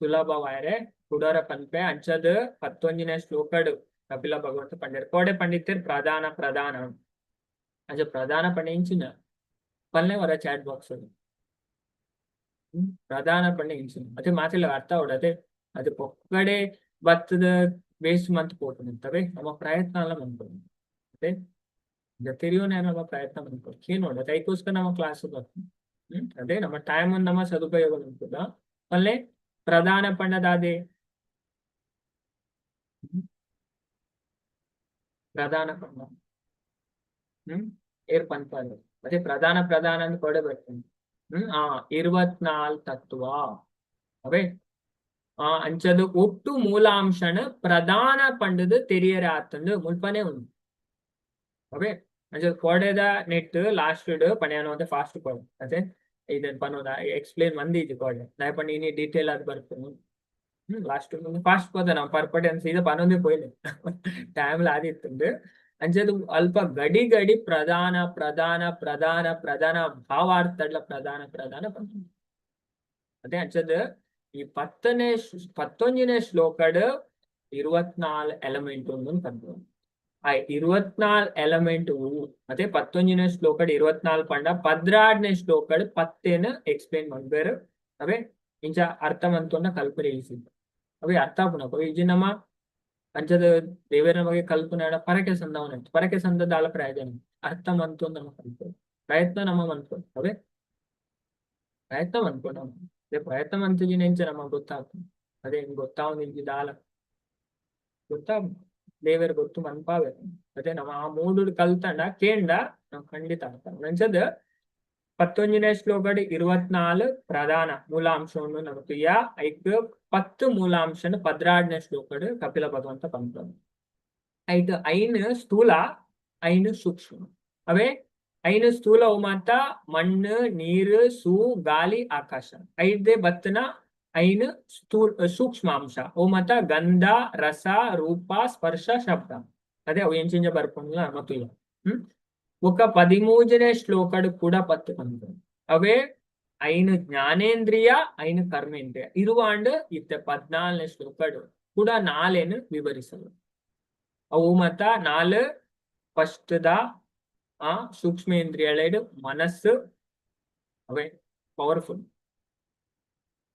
ಸುಲಭವಾಯರೆ ಕುಡರ ಪನ್ಪೆ. ಅಂಚದ 11ನೇ ಶ್ಲೋಕಡ್ ಕಪಿಲ ಭಗವಂತ ಪಂಡರ್ ಕೋಡೆ ಪಂಡಿತರ್ ಪ್ರಧಾನ ಪ್ರಧಾನ. ಅಂಚ ಪ್ರಧಾನ ಪಂಡೆ ಇಂಚಿನ ಪಲ್ಲೆ ವರ ಚಾಟ್ ಬಾಕ್ಸ್ ಪ್ರಧಾನ ಪಂಡೆ ಇಂಚಿನ ಅದೇ ಮಾತೆಲ್ಲ ಅರ್ಥ ಅವಡದೆ ಅದು ಪೊಕ್ಕಡೆ ಬತ್ತದ ವೇಸ್ಟ್ ಮಂತ್ ಪೋಪುನಂತವೆ ನಮ್ಮ ಪ್ರಯತ್ನ ಎಲ್ಲ ಮನ್ಪೊಡು. ಅದೇ ತೆರಿಯೋನೆ ನಮ್ಮ ಪ್ರಯತ್ನ ಮನ್ಪೊಡು ಕೇನೋಡು. ಅದಕ್ಕೋಸ್ಕರ ನಮ್ಮ ಕ್ಲಾಸ್ ಬರ್ತದೆ. ಅದೇ ನಮ್ಮ ಟೈಮ್ ನಮ್ಮ ಸದುಪಯೋಗ ಮನ್ಪುದ. ಪಲ್ಲೆ ಪ್ರಧಾನ ಪಂಡದಾದೆ ಪ್ರಧಾನ ಪಂಡ ಏರ್ ಪನ್ಪಾರು ಅದೇ ಪ್ರಧಾನ ಪ್ರಧಾನ ಅಂತ ಕೊಡೆ ಬರ್ತದೆ. ಆ 24 ತತ್ವ ಅವೇ. ಆ ಅಂಚದು ಒಟ್ಟು ಮೂಲಾಂಶನ ಪ್ರಧಾನ ಪಂಡದು ತೆರಿಯರ ಆತಂದು ಮುಲ್ಪನೆ ಉಂಡು. ಅವೇ ಅಂಚದ ಕೊಡೆದ ನೆಟ್ ಲಾಸ್ಟ್ ಪಣೆಯನ್ನ ಫಾಸ್ಟ್ ಕೊಡೆ ಅದೇ ಇದನ್ ಪನೋದ ಎಕ್ಸ್ಪ್ಲೇನ್ ಮಂದಿ ಕೋಡೆ ನಾಯಿ ಪಂಡ ಇನಿ ಡೀಟೇಲ್ ಅದು ಬರ್ತದೆ. ಲಾಸ್ಟ್ ಫಾಸ್ಟ್ ಪೋದ ನಾವು ಪರ್ಪಡೆ ಅಂತ ಸೀದಾ ಪನೊಂದೇ ಪೋಯ್ಲೆ ಟೈಮ್ ಆದಿತ್ತುಂಡು. ಅಂಚದು ಅಲ್ಪ ಗಡಿ ಗಡಿ ಪ್ರಧಾನ ಪ್ರಧಾನ ಪ್ರಧಾನ ಪ್ರಧಾನ ಭಾವಾರ್ಥಗಳ ಪ್ರಧಾನ ಪ್ರಧಾನ ಪಂಡ. ಅದೇ ಅಂಚದ ಈ 11ನೇ ಶ್ಲೋಕಡ್ 24 ಎಲಿಮೆಂಟ್ ಒಂದು ಪಂಡ. ಆ 24 ಎಲಿಮೆಂಟ್ ಅದೇ 11ನೇ ಶ್ಲೋಕಡ್ 24 ಪಂಡ 12ನೇ ಶ್ಲೋಕಡ್ ಪತ್ತೇನ ಎಕ್ಸ್ಪ್ಲೇನ್ ಮಾಡ್ಬೇರು. ಅವೇ ಇಂಚ ಅರ್ಥ ಮಂತೊಂಡ ಕಲ್ಪನೆ ಈಸಿ ಅವೇ ಅರ್ಥ ಆಪುನಕು ಇಜಿ ನಮ್ಮ ಅಂಚದ ದೇವರ ನಮಗೆ ಕಲ್ಪನೆ ಪರಕೆ ಸಂದವನ ಪರಕೆ ಸಂದದ ಪ್ರಯೋಜನ ಅರ್ಥ ಮಂತೊಂದು ನಮ್ಮ ಕಲ್ಪನೆ ಪ್ರಯತ್ನ ನಮ್ಮ ಮನ್ಪು. ಅವೇ ಪ್ರಯತ್ನ ಮನ್ಪು ನಮ್ಮ ಅದೇ ಪ್ರಯತ್ನ ಮಂತಿಜಿನ ಇಂಚ ನಮಗೆ ಗೊತ್ತಾಗ್ತದೆ. ಅದೇ ಗೊತ್ತಾವ್ ದಾಲ ಗೊತ್ತಾ ದೇವರ ಗೊತ್ತು ಮನ್ಪಾವೆ. ಅದೇ ನಮ್ಮ ಆ ಮೂಡು ಕಲ್ತಂಡ ಕೇಂಡ ನಾವು ಖಂಡಿತ ಆಗ್ತಾವ. ಅಂಚದ 11ನೇ ಶ್ಲೋಕಡ್ 24 ಪ್ರಧಾನ ಮೂಲಾಂಶವನ್ನು ನಮಕ್ ಯಾ ಐಕ್ 10 ಮೂಲಾಂಶನ 12ನೇ ಶ್ಲೋಕಡ್ ಕಪಿಲ ಭಗವಂತ ಪಂಪ. ಐಟ್ ಐನ್ ಸ್ಥೂಲ ಐನ್ ಸೂಕ್ಷ್ಮ. ಅವೇ ಐನ್ ಸ್ಥೂಲ ಮಾತ ಮಣ್ಣು ನೀರು ಸೂ ಗಾಳಿ ಆಕಾಶ. ಐದೇ ಬತ್ತನ ಐನ್ ಸ್ಥೂಲ ಸೂಕ್ಷ್ಮಾಂಶ ಅವು ಮಾತ ಗಂಧ ರಸ ರೂಪ ಸ್ಪರ್ಶ ಶಬ್ದ. ಅದೇ ಅವು ಎಂಚಿಂಜ ಬರ್ಪುಂಡ್ಲ ಮತ್ತು ಇಲ್ಲ. ఒక 13ನೇ ಶ್ಲೋಕಡ್ ಕೂಡ ಪತ್ತು ಪಂಪ. ಅವೇ ಐನು ಜ್ಞಾನೇಂದ್ರಿಯ ಐನು ಕರ್ಮೇಂದ್ರಿಯ ಇರುವಾಂಡ್ ಇತ್ತ 14ನೇ ಶ್ಲೋಕಡ್ ಕೂಡ ನಾಲೇನು ವಿವರಿಸಲು. ಅವು ಮತ ನಾಲ್ ಫಸ್ಟ್ the ಆ ಸೂಕ್ಷ್ಮೇಂದ್ರಿಯಳೆಡು ಮನಸ್ಸು ಅವೇ ಪವರ್ಫುಲ್.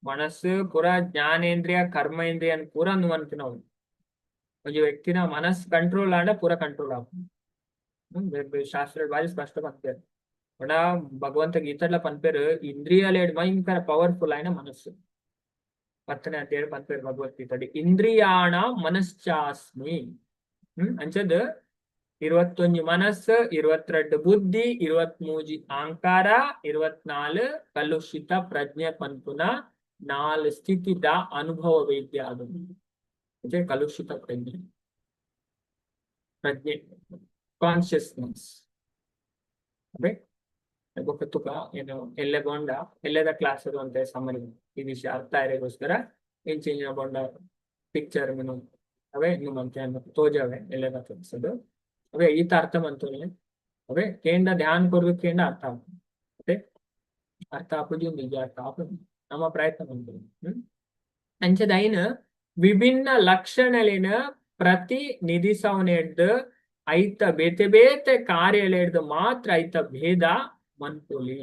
ಮನಸ್ಸು ಪೂರ ಜ್ಞಾನೇಂದ್ರಿಯ ಕರ್ಮೇಂದ್ರಿಯ ಪೂರ ನುವಂತಿನವು. ಒಂಜಿ ವ್ಯಕ್ತಿನ ಮನಸ್ಸು ಕಂಟ್ರೋಲ್ ಆಂಡ ಪೂರ ಕಂಟ್ರೋಲ್ ಆಪುಂಡು. ಶಾಸ್ತ್ರ ಬಾರಿ ಸ್ಪಷ್ಟ ಪನ್ಪೆರ್. ಪಂಡ ಭಗವಂತ ಗೀತೆಡ್ಲ ಪನ್ಪೆರ್, ಇಂದ್ರಿಯಲೆಡ್ ಭಯಂಕರ ಪವರ್ಫುಲ್ ಆಯಿನ ಮನಸ್ಸು. 10ನೇ ಅಧ್ಯಾಯ ಪನ್ಪೆರ್ ಭಗವದ್ಗೀತೆಡ್, ಇಂದ್ರಿಯಾಣ ಮನಶ್ಚಾಸ್ಮಿ. ಅಂಚದ್ 21 ಮನಸ್ಸು, 22 ಬುದ್ಧಿ, 23 ಅಹಂಕಾರ, 24 ಕಲುಷಿತ ಪ್ರಜ್ಞೆ ಪನ್ಪುನ ನಾಲ್ ಸ್ಥಿತಿದ ಅನುಭವ ವೇದ್ಯ ಆದುಂಡು. ಕಲುಷಿತ ಪ್ರಜ್ಞೆ, ಪ್ರಜ್ಞೆ ಕಾನ್ಶಿಯಸ್ನೆಸ್. ಅವೆ ಬೊಕ್ಕ ತುಕ ಏನು ಎಲ್ಲೆ ಬೋಂಡ ಎಲ್ಲೆದ ಕ್ಲಾಸ್ ಅಂತ ಸಮರಿ ಈ ವಿಷಯ ಅರ್ಥ ಆಯ್ರೆಗೋಸ್ಕರ ಇಂಚಿನ ಬೋಂಡ ಪಿಕ್ಚರ್ ಮಿನು ಅವೇ ಇನ್ನು ಮಂತೆ ತೋಜವೆ ಎಲ್ಲೆದ ಕ್ಲಾಸ್ ಅವೇ ಈತ ಅರ್ಥ ಮಂತೋನೆ. ಅವೇ ಕೇಂದ್ರ ಧ್ಯಾನ ಕೊರ್ದು ಕೇಂದ್ರ ಅರ್ಥ ಆಪುಂಡು. ಅತೆ ಅರ್ಥ ಆಪುಜಿ ನಿಜ ಅರ್ಥ ಆಪುಂಡು, ನಮ್ಮ ಪ್ರಯತ್ನ ಮಂತೋನೆ. ಅಂಚದ ಐನ್ ವಿಭಿನ್ನ ಲಕ್ಷಣಲಿನ ಪ್ರತಿನಿಧಿಸವನೆಡ್ದು ಐತ ಬೇತೆ ಬೇತೆ ಕಾರ್ಯಲೆಡ್ದು ಮಾತ್ರ ಐತ ಭೇದ ಮನ್ಪೊಲಿ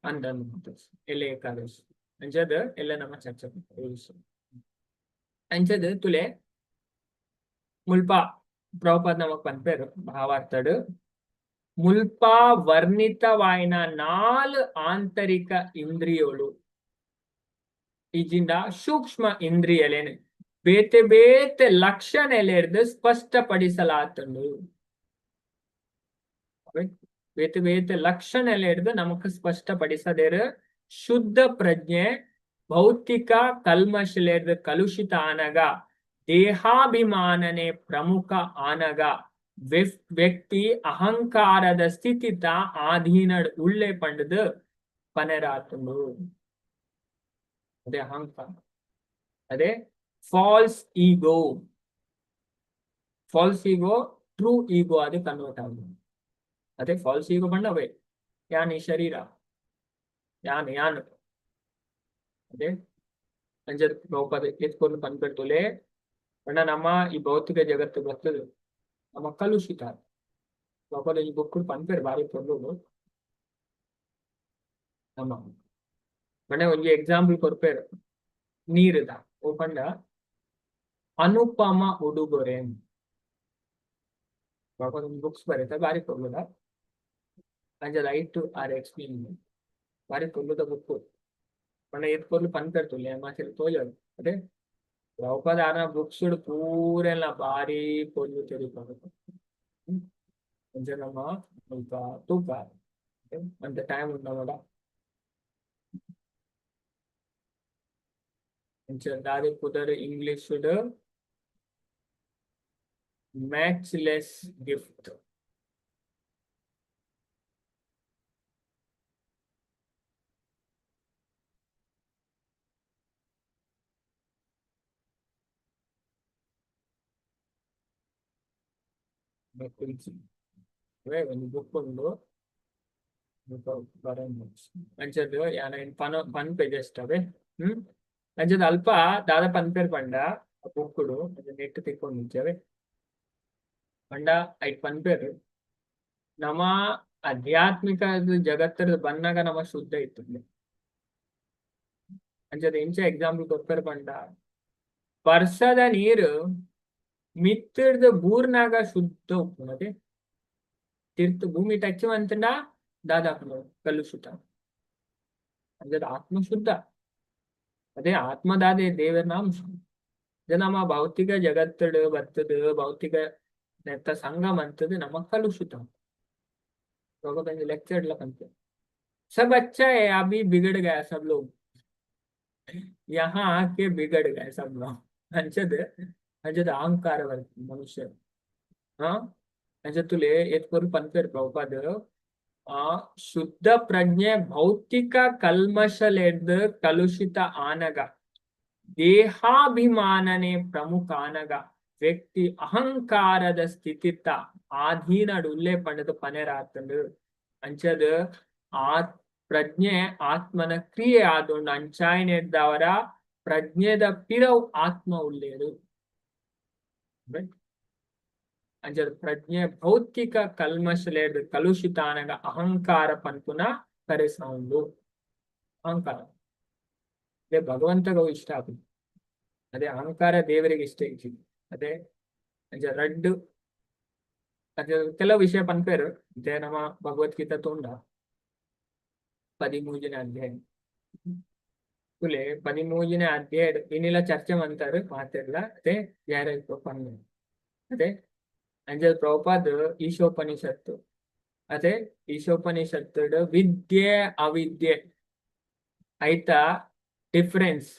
ಅಂದನ್ನು ಎಲ್ಲೆ ಏಕಾದಶಿ ಅಂಚದ ಎಲ್ಲ ನಮ್ಮ ಚರ್ಚೆ. ಅಂಚದ ತುಲೆ ಮುಲ್ಪ ಪ್ರಭುಪಾದ ನಮಕ್ ಪನ್ಪೆರ್ ಭಾವಾರ್ಥಡ್, ಮುಲ್ಪ ವರ್ಣಿತವಾಯಿನ ನಾಲ್ ಆಂತರಿಕ ಇಂದ್ರಿಯೋಳು ಇಜಿಂದ ಸೂಕ್ಷ್ಮ ಇಂದ್ರಿಯಲೇನೆ ಬೇತೆ ಬೇತೆ ಲಕ್ಷಣಲೆರ್ದು ಸ್ಪಷ್ಟಪಡಿಸಲಾತುಂಡು. ಬೇತೆ ಬೇತೆ ಲಕ್ಷಣಲೆರ್ದು ನಮಕ್ ಸ್ಪಷ್ಟಪಡಿಸದೇರು ಶುದ್ಧ ಪ್ರಜ್ಞೆ ಭೌತಿಕ ಕಲ್ಮಶಲೆರ್ದು ಕಲುಷಿತ ಆನಗ ದೇಹಾಭಿಮಾನನೆ ಪ್ರಮುಖ ಆನಗ ವ್ಯಕ್ತಿ ಅಹಂಕಾರದ ಸ್ಥಿತಿತ ಆಧೀನಡ್ ಉಳ್ಳೆ ಪಂಡದು ಪನೆರಾತುಂಡು. ಅದೇ ಅಹಂಕಾರ, ಅದೇ false ego. False ego true ego ಅದು ಕನ್ವರ್ಟ್ ಆಗುದು. ಅದೇ ಫಾಲ್ಸ್ ಈಗೋ ಪಂಡ ಅವೇ ಯಾನ್ ಈ ಶರೀರ ಯಾನ್ ಯಾನ್ ಅದೇ ಅಂಚ ಪ್ರಭುಪಾದ ಎತ್ಕೊಂಡು ಪನ್ಪೆರ್ತುಲೆ ಪಂಡ ನಮ್ಮ ಈ ಭೌತಿಕ ಜಗತ್ತು ಬರ್ತದೆ ನಮ್ಮ ಕಲುಷಿತ. ಪ್ರಭುಪಾದ ಈ ಬುಕ್ ಪನ್ಪೆರ್ ಬಾರಿ ಪೊರ್ಲುಡು. ನಮ್ಮ ಪಂಡ ಒಂಜಿ ಎಕ್ಸಾಂಪಲ್ ಕೊರ್ಪೆರ್ ನೀರುದ ಓ ಪಂಡ ಅನುಪಮ ಉಡುಗೊರೆ. ಪ್ರಭುಪಾದ ಒಂಜಿ ಬುಕ್ಸ್ ಬರೆತ ಬಾರಿ ಪೊರ್ಲುದ. ಅಂಚ ರೈಟ್ ಆರ್ ಎಕ್ಸ್ಪ್ಲೇನ್ ಬಾರಿ ಪೊರ್ಲುದ ಬುಕ್. ಪಂಡ ಏತ್ ಪೊರ್ಲು ಪನ್ಪೆರ್ತುಲ್ಲೆ ಮಾತೆರ್ ತೋಜೊಡು. ಅದೇ ಪ್ರಭುಪಾದ ಆರ್ನ ಬುಕ್ಸ್ ಪೂರೆಲ್ಲ ಬಾರಿ ಪೊರ್ಲು ತೆರಿಪಾವು. ಅಂಚ ನಮ್ಮ ಮುಲ್ಪ ತೂಕ ಅಂತ ಟೈಮ್ ಉಂಡು ಅಂಚ ದಾದೆ ಪುದರ್ ಇಂಗ್ಲಿಷ್ ಮ್ಯಾಚ್ಲೆಸ್ ಗಿಫ್ಟ್. ಒಂಜಿ ಬುಕ್ ಉಂಡು ಅಂಚದ್ ಯಾನ್ ಐನ್ ಪನ ಪನ್ಪೆ ಜಸ್ಟ್ ಅವೇ. ಅಂಚದ ಅಲ್ಪ ದಾದ ಪನ್ಪೆರ್ ಪಂಡ ಬುಕ್ಕುಡು ನೆಟ್ ತಿಕ್ಕೊಂದಿಜ್ಜಿ ಪಂಡ ಐಟ್ ಪನ್ಪೆರ್ ನಮ ಆಧ್ಯಾತ್ಮಿಕ ಜಗತ್ತದ ಬನ್ನಗ ನಮ ಶುದ್ಧ ಇತ್ತುಂಡು. ಅಂಚದ ಎಂಚ ಎಕ್ಸಾಂಪಲ್ ಕೊರ್ಪೆರ್ ಪಂಡ ಬರ್ಸದ ನೀರು ಮಿತ್ತರ್ದ ಬೂರ್ನಾಗ ಶುದ್ಧ ಉಪ್ಪುಂಡು. ತಿರ್ತು ಭೂಮಿ ಟಚ್ ಮಂತುಂಡ ದಾದಾಪುಂಡು ಕಲುಷಿತ. ಅಂಚದ ಆತ್ಮ ಶುದ್ಧ. ಅದೇ ಆತ್ಮದಾದೆ ದೇವರ್ನ ಅಂಶ. ನಮ್ಮ ಭೌತಿಕ ಜಗತ್ತುಡು ಬತ್ತದು ಭೌತಿಕ ನೆತ್ತ ಸಂಘ ಮಂತದು ನಮ್ಮ ಕಲುಷಿತ. लेक्चर पन्पे सब अच्छा है, अभी बिगड़ गया सब लोग, यहाँ आके बिगड़ गए सब लोग. ಅಂಚದ ಅಂಚದ ಅಹಂಕಾರ ಮನುಷ್ಯ. ಹಾ ಅಂಚ ತುಲೆ ಏತ್ ಪೊರ್ಲು ಪನ್ಪೆರ್ ಪ್ರಭುಪಾದ, ಆ ಶುದ್ಧ ಪ್ರಜ್ಞೆ ಭೌತಿಕ ಕಲ್ಮಶಲೆರ್ದ್ ಕಲುಷಿತ ಆನಗ ದೇಹಾಭಿಮಾನನೆ ಪ್ರಮುಖ ಆನಗ ವ್ಯಕ್ತಿ ಅಹಂಕಾರದ ಸ್ಥಿತಿತ ಆಧೀನಡ್ ಉಲ್ಲೆ ಪಂಡದು ಪನೆರಾತುಂಡು. ಅಂಚದ ಆ ಪ್ರಜ್ಞೆ ಆತ್ಮನ ಕ್ರಿಯೆ ಆದುಂಡು. ಅಂಚಾಯಿನೆಡ್ದವರ ಪ್ರಜ್ಞೆದ ಪಿರವು ಆತ್ಮ ಉಲ್ಲೇರು. ಅಂಚದ ಪ್ರಜ್ಞೆ ಭೌತಿಕ ಕಲ್ಮಶಲೆರ್ದ್ ಕಲುಷಿತ ಆನಗ ಅಹಂಕಾರ ಪನ್ಪುನ ಕರೆಸೌಂಡು. ಅಹಂಕಾರ. ಅದೇ ಭಗವಂತಗ ಅವು ಇಷ್ಟ ಆಪುಜಿ. ಅದೇ ಅಹಂಕಾರ ದೇವರಿಗೆ ಇಷ್ಟ ಇಜ್ಜಿ. ಅದೇ ಅಂಚ ರಡ್ಡ್ ಅದೇ ಕೆಲವು ವಿಷಯ ಪನ್ಪೆರ್. ಇತ್ತೆ ನಮ ಭಗವದ್ಗೀತಾ ತೂಂಡ 13ನೇ ಅಧ್ಯಾಯ ತುಲೆ, 13ನೇ ಅಧ್ಯಾಯ ಇನಿಲ ಚರ್ಚೆ ಮಂತಾರು ಮಾತೆರ್ಲ. ಅದೇ ಯಾರ ಪನ್ನೆ ಅದೇ ಅಂಚ ಪ್ರಭುಪಾದ್ ಈಶೋಪನಿಷತ್ತು, ಅದೇ ಈಶೋಪನಿಷತ್ತು ವಿದ್ಯೆ ಅವಿದ್ಯೆ ಐತ ಡಿಫರೆನ್ಸ್.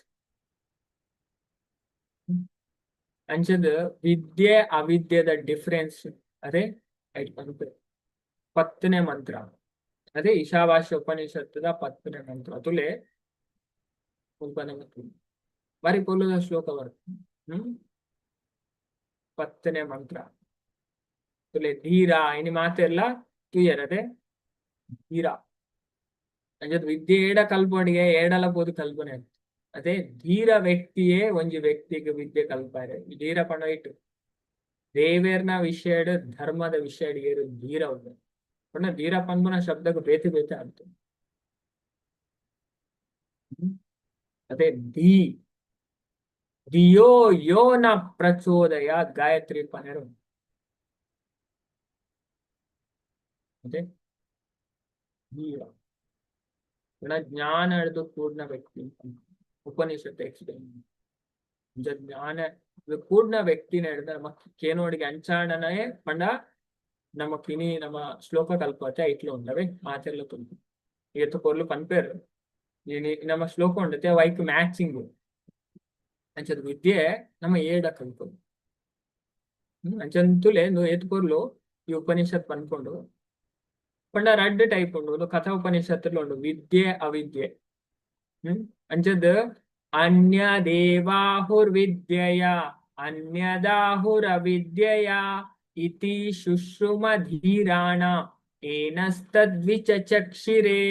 ಅಂಚದ ವಿದ್ಯೆ ಅವಿದ್ಯೆದ ಡಿಫರೆನ್ಸ್ ಅದೇ ಐಟ್ ಪನ್ಪೆರ್. 10ನೇ ಮಂತ್ರ, ಅದೇ ಈಶಾವಾಸ್ಯ ಉಪನಿಷತ್ತದ 10ನೇ ಮಂತ್ರ ತುಲೆ. ಮುಲ್ಪ ನಮಕ್ ಬಾರಿ ಪೊರ್ಲುದ ಶ್ಲೋಕ ಬರ್ಪುಂಡು. 10ನೇ ಮಂತ್ರ ತುಲೆ. ಧೀರ ಇನಿ ಮಾತೆರ್ಲ ತೂಯರ್. ಅದೇ ಧೀರ ಅಂಚದ ವಿದ್ಯೆ ಏಡ ಕಲ್ಪೊಡಿಗೆ ಏಡಲ ಪೋದು ಕಲ್ಪನೆ. ಅದೇ ಧೀರ ವ್ಯಕ್ತಿಯೇ ಒಂಜಿ ವ್ಯಕ್ತಿಗೆ ವಿದ್ಯೆ ಕಲ್ಪಾರೆ. ಧೀರ ಪಂಡ ಇಟ್ಟು ದೇವೇರ್ನ ವಿಷಯಡ್, ಧರ್ಮದ ವಿಷಯಡ್ ಏರು ಧೀರ ಉಂಡು ಪಂಡ. ಧೀರ ಪನ್ಪುನ ಶಬ್ದಕ್ಕೆ ಬೇತೆ ಬೇತೆ ಅರ್ಥ. ಅದೇ ಧೀ ಧಿಯೋ ಯೋ ನ ಪ್ರಚೋದಯಾತ್ ಗಾಯತ್ರಿ ಪನೆರು. ಅದೇ ಧೀರ ಪಂಡ ಜ್ಞಾನ ಹಿಡಿದು ಪೂರ್ಣ ವ್ಯಕ್ತಿ. ಉಪನಿಷತ್ತು ಎಕ್ಸ್ಪ್ಲೇನ್ ಜ್ಞಾನ ಪೂರ್ಣ ವ್ಯಕ್ತಿನ ಹಿಡಿದ ನಮ್ಮ ಕೇನೋಡಿಗೆ ಅಂಚಾಣನೇ ಪಂಡ ನಮ್ಮ ಕಿನಿ ನಮ್ಮ ಶ್ಲೋಕ ಕಲ್ಪತೆ ಐಟ್ಲು ಉಂಡವೆ ಮಾತೆರ್ಲ ತುಲ್ಪು ಏತ್ ಪೊರ್ಲು ಪನ್ಪೆರ್. ನಮ್ಮ ಶ್ಲೋಕ ಉಂಡತೆ ವೈಕ್ ಮ್ಯಾಚಿಂಗ್. ಅಂಚದ ವಿದ್ಯೆ ನಮ್ಮ ಏಡ ಕಲ್ಪು ಅಂಚಂತುಲೆ ಏತ್ ಪೊರ್ಲು ಈ ಉಪನಿಷತ್ ಪನ್ಕೊಂಡು. ಪಂಡ ರಡ್ಡ್ ಟೈಪ್ ಉಂಡು. ಒಂದು ಕಥಾ ಉಪನಿಷತ್ತುಲು ಉಂಡು ವಿದ್ಯೆ ಅವಿದ್ಯೆ. ಅಂಚದ್ ಅನ್ಯದೇವಾಹುರ್ವಿದ್ಯಯ ಅನ್ಯದಾಹುರವಿದ್ಯಯ ಇತಿ ಶುಶ್ರುಮ ಧೀರಾಣ ಏನಸ್ತದ್ವಿಚಚಕ್ಷಿರೇ.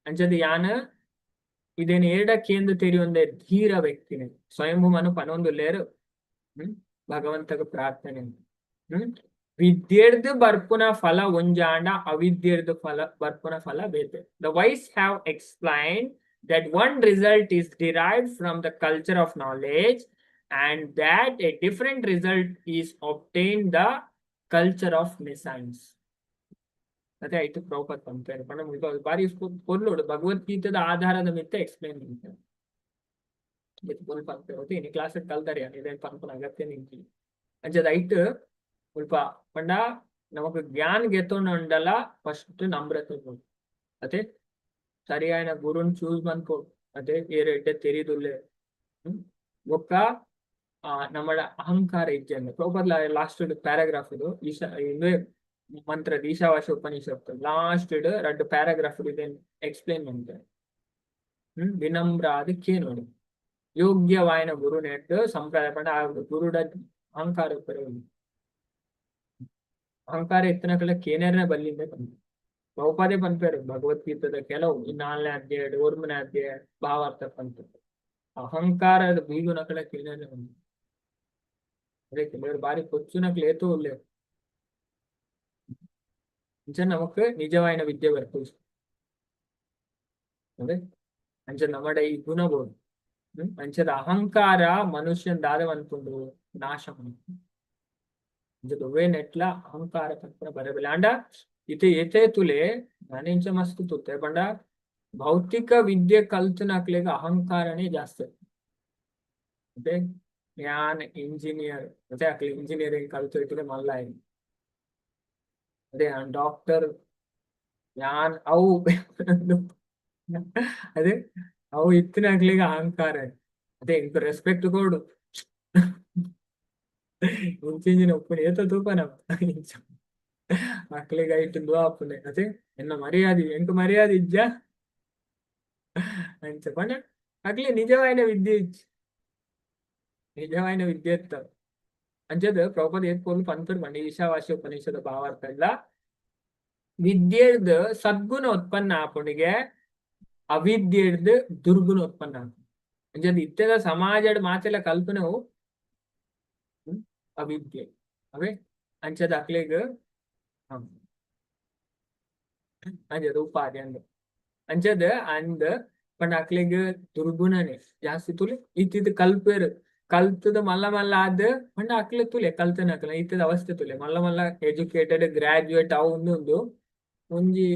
ಅಂಚದ್ ಯಾನ್ ಇದೇನ್ ಏಡ ಕೇಂದ್ರ ತೆರಿಯೊಂದೆ ಧೀರ ವ್ಯಕ್ತಿನೇ ಸ್ವಯಂಭೂ ಮನು ಪನೊಂದುಲ್ಲೇರು. ಭಗವಂತಗ ಪ್ರಾರ್ಥನೆ. ವಿದ್ಯೆರ್ದು ಬರ್ಪುನ ಫಲ ಒಂಜಾಂಡ, ಅವಿದ್ಯೆರ್ದು ಫಲ ಬರ್ಪುನ ಫಲ ಬೇತೆ. The wise have explained that one result is derived from the culture of knowledge and that a different result is obtained the culture of nescience. ಅದೇ ಆಯ್ತು ಪ್ರಭುಪಾದ್ ಪನ್ಪೆರ್. ಪಂಡ ಮುಲ್ಪ ಬಾರಿ ಪೊರ್ಲುಡು ಭಗವದ್ಗೀತೆದ ಆಧಾರದ ಮಿತ್ತ ಎಕ್ಸ್ಪ್ಲೈನ್ ಮಂತೆರ್. ಪೊರ್ಲು ಪನ್ಪೆರ್. ಇನಿ ಕ್ಲಾಸ್ ಕಲ್ತಾರೆ, ಇದೇನ್ ಪನ್ಪುನ ಅಗತ್ಯ ನಿಂಕಿ. ಅಂಚದ ಐಟ್ ಮುಲ್ಪ ಪಂಡ ನಮಕ್ ಜ್ಞಾನ ಗೆತೊಂಡಲ ಫಸ್ಟ್ ನಮ್ರತೆ ಬೋಡು. ಅತೆ ಸರಿಯಾಯಿನ ಗುರುನ್ ಚೂಸ್ ಮನ್ಪೊ. ಅದೇ ಏರ್ ಎಡ್ಡೆ ತೆರಿದುಲ್ಲೆ. ಬೊಕ್ಕ ಆ ನಮ್ಮಡ ಅಹಂಕಾರ ಇಜ್ಜಂದೆ. ಪ್ರಭುಪಾದ್ ಲಾಸ್ಟ್ ಪ್ಯಾರಾಗ್ರಾಫ್ ಇದು ಈಶಾ ಇಂದು ಮಂತ್ರ ಈಶಾವಾಸ್ಯ ಉಪನಿಷತ್ತು ಲಾಸ್ಟ್ ರಡ್ಡ್ ಪ್ಯಾರಾಗ್ರಾಫ್ ಇದೆನ್ ಎಕ್ಸ್ಪ್ಲೈನ್ ಮಂತೆ. ವಿನಮ್ರ ಆದ್ ಕೇನೋಡು ಯೋಗ್ಯವಾಯಿನ ಗುರು ನೆಟ್ ಸಂಪ್ರದಾಯ. ಪಂಡ ಆ ಗುರುಡ ಅಹಂಕಾರ ಉಪ್ಪೆರೆ. ಅಹಂಕಾರ ಇತ್ತಿನಕಲೆ ಕೇನೆರ್ನೆ ಬಲ್ಲಿಂದೆ ಪನ್ಪೆರ್. ಬಹುಪಾದೆ ಪನ್ಪೆರ್. ಭಗವದ್ಗೀತೆದ ಕೆಲವು ಈ 4ನೇ ಅಧ್ಯಾಯ, 9ನೇ ಅಧ್ಯಾಯ ಭಾವಾರ್ಥ ಪನ್ಪೆರ್. ಅಹಂಕಾರದ ಬೀಗುನಕಲೆ ಕೇನೆರ್ನೆ ಬಲ್ಲಿ. ಅದೇ ಕೆಲವರು ಬಾರಿ ಪೊಚ್ಚುನಕ್ಲೆ ಏತೋ ಉಲ್ಲೆರ್. ಅಂಚ ನಮಕ್ ನಿಜವಾಯಿನ ವಿದ್ಯೆ ಬರ್ಪುಜಿ. ಅದೇ ಅಂಚ ನಮಡ ಈ ಗುಣ ಬೋಡು. ಅಂಚದ ಅಹಂಕಾರ ಮನುಷ್ಯನ್ ದಾದ ಮನ್ಪುಂಡು? ನಾಶ ಮನ್ಪುಂಡು. ಅಂಚದ ಒವ್ವೇ ನೆಟ್ಲ ಅಹಂಕಾರ ಪನ್ಪುನ ಬರಬಿಲ್ಲ. ಆಂಡ ಇತ್ತೆ ಏತೇ ತುಲೆ ನಾನೆಂಚ ಮಸ್ತ್ ತೂತೆ ಪಂಡ ಭೌತಿಕ ವಿದ್ಯೆ ಕಲ್ತನಕ್ಲೆಗ್ ಅಹಂಕಾರನೇ ಜಾಸ್ತಿ. ಅದೇ ಯಾನ್ ಇಂಜಿನಿಯರ್, ಅದೇ ಅಕ್ಲೆ ಇಂಜಿನಿಯರಿಂಗ್ ಕಲ್ತು ಇಟ್ಟರೆ ಮಲ್ಲ. ಅದೇ ಡಾಕ್ಟರ್ ಯಾನ್ ಅವು, ಅದೇ ಅವು ಇತ್ತಿನಕ್ಲೆಗ್ ಅಹಂಕಾರ. ಅದೇ ಇಂಕ ರೆಸ್ಪೆಕ್ಟ್ ಕೊಡು ಇಂಚಿಂಚಿನ ಉಪ್ಪುನ ಏತ ತೂಪನ ಅಕ್ಲೆಗ್ ಐಟ್ ಆಪುಂಡೆ. ಅದೇ ಎನ್ನ ಮರ್ಯಾದೆ, ಎಂಕ್ ಮರ್ಯಾದೆ ಇಜ್ಜ ಅಂಚ ಪಂಡ ಅಕ್ಲೆ ನಿಜವಾಯಿನ ವಿದ್ಯೆ ಇಜ್ಜಿ. ನಿಜವಾಯಿನ ವಿದ್ಯೆ ಇತ್ತ. ಅಂಚದ ಪ್ರಭುಪಾದ ಏತ್ ಪೊರ್ಲು ಪನ್ಪೆರ್ ಪಂಡ ಈಶಾವಾಸ್ಯ ಉಪನಿಷದ ಭಾವಾರ್ಥ ಎಲ್ಲ ವಿದ್ಯೆರ್ದ್ ಸದ್ಗುಣ ಉತ್ಪನ್ನ ಆಪುಂಡಿಗೆ, ಅವಿದ್ಯೆರ್ದ್ ದುರ್ಗುಣ ಉತ್ಪನ್ನ ಆಪುಂಡು. ಅಂಚದ ಇತ್ತೆದ ಸಮಾಜಡ್ ಮಾತೆಲ್ಲ ಕಲ್ಪನೆವು ಅವಿದ್ಯೆ ಅವೇ. ಅಂಚದ ಅಕ್ಲೆಗ್ ಅಂಚದ ಉಪಾಧಿ ಅಂದ್ ಅಂಚದ ಅಂದ್. ಪಂಡ ಅಕ್ಲೆಗ್ ದುರ್ಗುಣನೆ ಜಾಸ್ತಿ ತುಲೆ. ಇತ್ತಿದ್ ಕಲ್ಪೆರ್ ಕಲ್ತದ ಮಲ್ಲ ಮಲ್ಲ ಆದ್ ಪಂಡ ಅಕ್ಲೆ ತುಲೆ ಕಲ್ತನ ಅಕ್ಲೆ ಇತ್ತದ ಅವಸ್ಥೆ ತುಲೆ. ಮಲ್ಲ ಮಲ್ಲ ಎಜುಕೇಟೆಡ್ ಗ್ರಾಜುಯೇಟ್ ಅವು ಉಂದು ಒಂಜಿ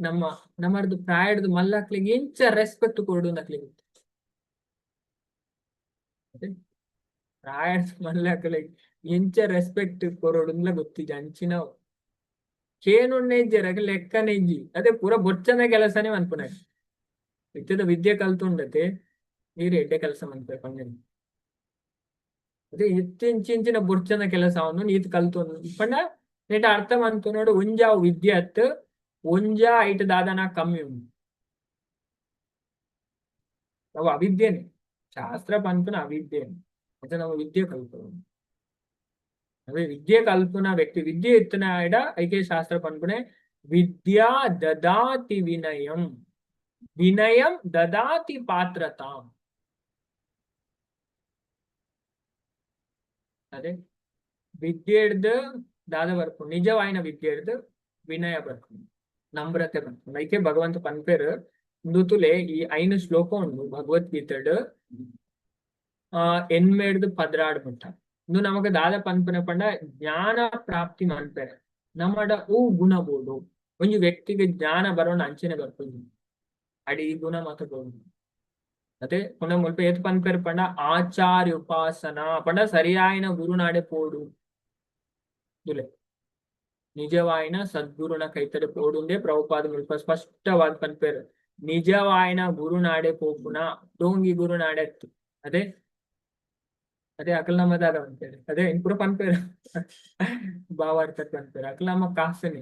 ನಮ್ಮ ನಮ್ಮರ್ದು ಪ್ರಾಯಡ್ದು ಮಲ್ಲ ಅಕ್ಲೆಗ್ ಎಂಚ ರೆಸ್ಪೆಕ್ಟ್ ಕೊರೊಡು ಅಕ್ಲೆಗ್ ಪ್ರಾಯಡ್ದು ಮಲ್ಲ ಅಕ್ಲೆಗ್ ಎಂಚ ರೆಸ್ಪೆಕ್ಟ್ ಕೊರೊಡುಂದ್ಲ ಗೊತ್ತಿಜ್ಜಿ ಅಂಚಿನ ಕೇನುಣ್ಣೆ ಇಜ್ಜೆರ್ ಅಕ್ಲೆ ಲೆಕ್ಕನೆ ಇಜ್ಜಿ. ಅದೇ ಪೂರ ಬೊಚ್ಚನ ಕೆಲಸನೇ ಮನ್ಪುನ. ಇತ್ತದ ವಿದ್ಯೆ ಕಲ್ತುಂಡತೆ ಈರ್ ಎಡ್ಡೆ ಕೆಲಸ ಮನ್ಪೆ ಪಂಡೆನ್. ಅದೇ ಇತ್ತಿಂಚಿಂಚಿನ ಬೊರ್ಚನ ಕೆಲಸ ಅವನು ನೀತ್ ಕಲ್ತು ಪಂಡ ನೆಟ ಅರ್ಥ ಮಂತು ನೋಡು. ಒಂಜಾ ವಿದ್ಯೆ ಅತ್ ಒಂಜಾ ಐಟ್ ದಾದನ ಕಮ್ಮಿ ಉಂಡು. ಅವು ಅವಿದ್ಯೆನೆ, ಶಾಸ್ತ್ರ ಪನ್ಪುನ ಅವಿದ್ಯೆನೆ. ಮತ್ತೆ ನಾವು ವಿದ್ಯೆ ಕಲ್ತು ಅವೇ ವಿದ್ಯೆ ಕಲ್ಪುನ ವ್ಯಕ್ತಿ ವಿದ್ಯೆ ಇತ್ತನ ಆಯ್ಡ ಐಕೆ ಶಾಸ್ತ್ರ ಪನ್ಪುನೆ ವಿದ್ಯಾ ದದಾತಿ ವಿನಯಂ ವಿನಯಂ ದದಾತಿ ಪಾತ್ರತಾಂ. ಅದೇ ವಿದ್ಯೆ ಹಿಡ್ದು ದಾದ ಬರ್ಪು ನಿಜವಾಯಿನ ವಿದ್ಯೆ ಹಿಡ್ದು ವಿನಯ ಬರ್ಪು ನಮ್ರತೆ ಬರ್ಪು. ಐಕೆ ಭಗವಂತ ಪನ್ಪೇರು ತುಲೆ ಈ ಐನು ಶ್ಲೋಕ ಉಂಡು ಭಗವದ್ಗೀತೆಡ್ ಎನ್ಮೇಡ್ದು ಪದ್ರಾಡ್ ಮುಟ್ಟ. ಇಂದು ನಮಗ ದಾದ ಪನ್ಪುನ ಪಂಡ ಜ್ಞಾನ ಪ್ರಾಪ್ತಿ ಮನ್ಪೆರೆ ನಮ್ಮಡ ಊ ಗುಣ ಬೋಡು. ಒಂಜಿ ವ್ಯಕ್ತಿಗೆ ಜ್ಞಾನ ಬರೋಣ ಅಂಚನೆ ಬರ್ಪುಂಡು ಅಡಿ ಈ ಗುಣ ಮಾತ್ರ ಬೋಡು. ಅದೇ ಪುನಃ ಮುಲ್ಪ ಏತ್ ಪನ್ಪೆರ್ ಪಂಡ ಆಚಾರ್ಯ ಉಪಾಸನ ಪಂಡ ಸರಿಯಾಯಿನ ಗುರುನಾಡೆ ಪೋಡು ತುಲೆ ನಿಜವಾಯಿನ ಸದ್ಗುರುನ ಕೈತಡೆ ಪೋಡುಂದೇ ಪ್ರಭುಪಾದ ಮುಲ್ಪ ಸ್ಪಷ್ಟವಾದ ಪನ್ಪೆರ್. ನಿಜವಾಯಿನ ಗುರುನಾಡೆ ಪೋಪುನ ಡೋಂಗಿ ಗುರುನಾಡೆ ಅದೇ ಅದೇ ಅಕಲ್ನಮ್ಮ ದಾದ ಪನ್ಪೆರ್. ಅದೇ ಇನ್ ಪೂರ ಪನ್ಪೆರ್ ಭಾವಾರ್ಥ ಪನ್ಪೆರ್ ಅಕಲ್ನಮ್ಮ ಕಾಸನೆ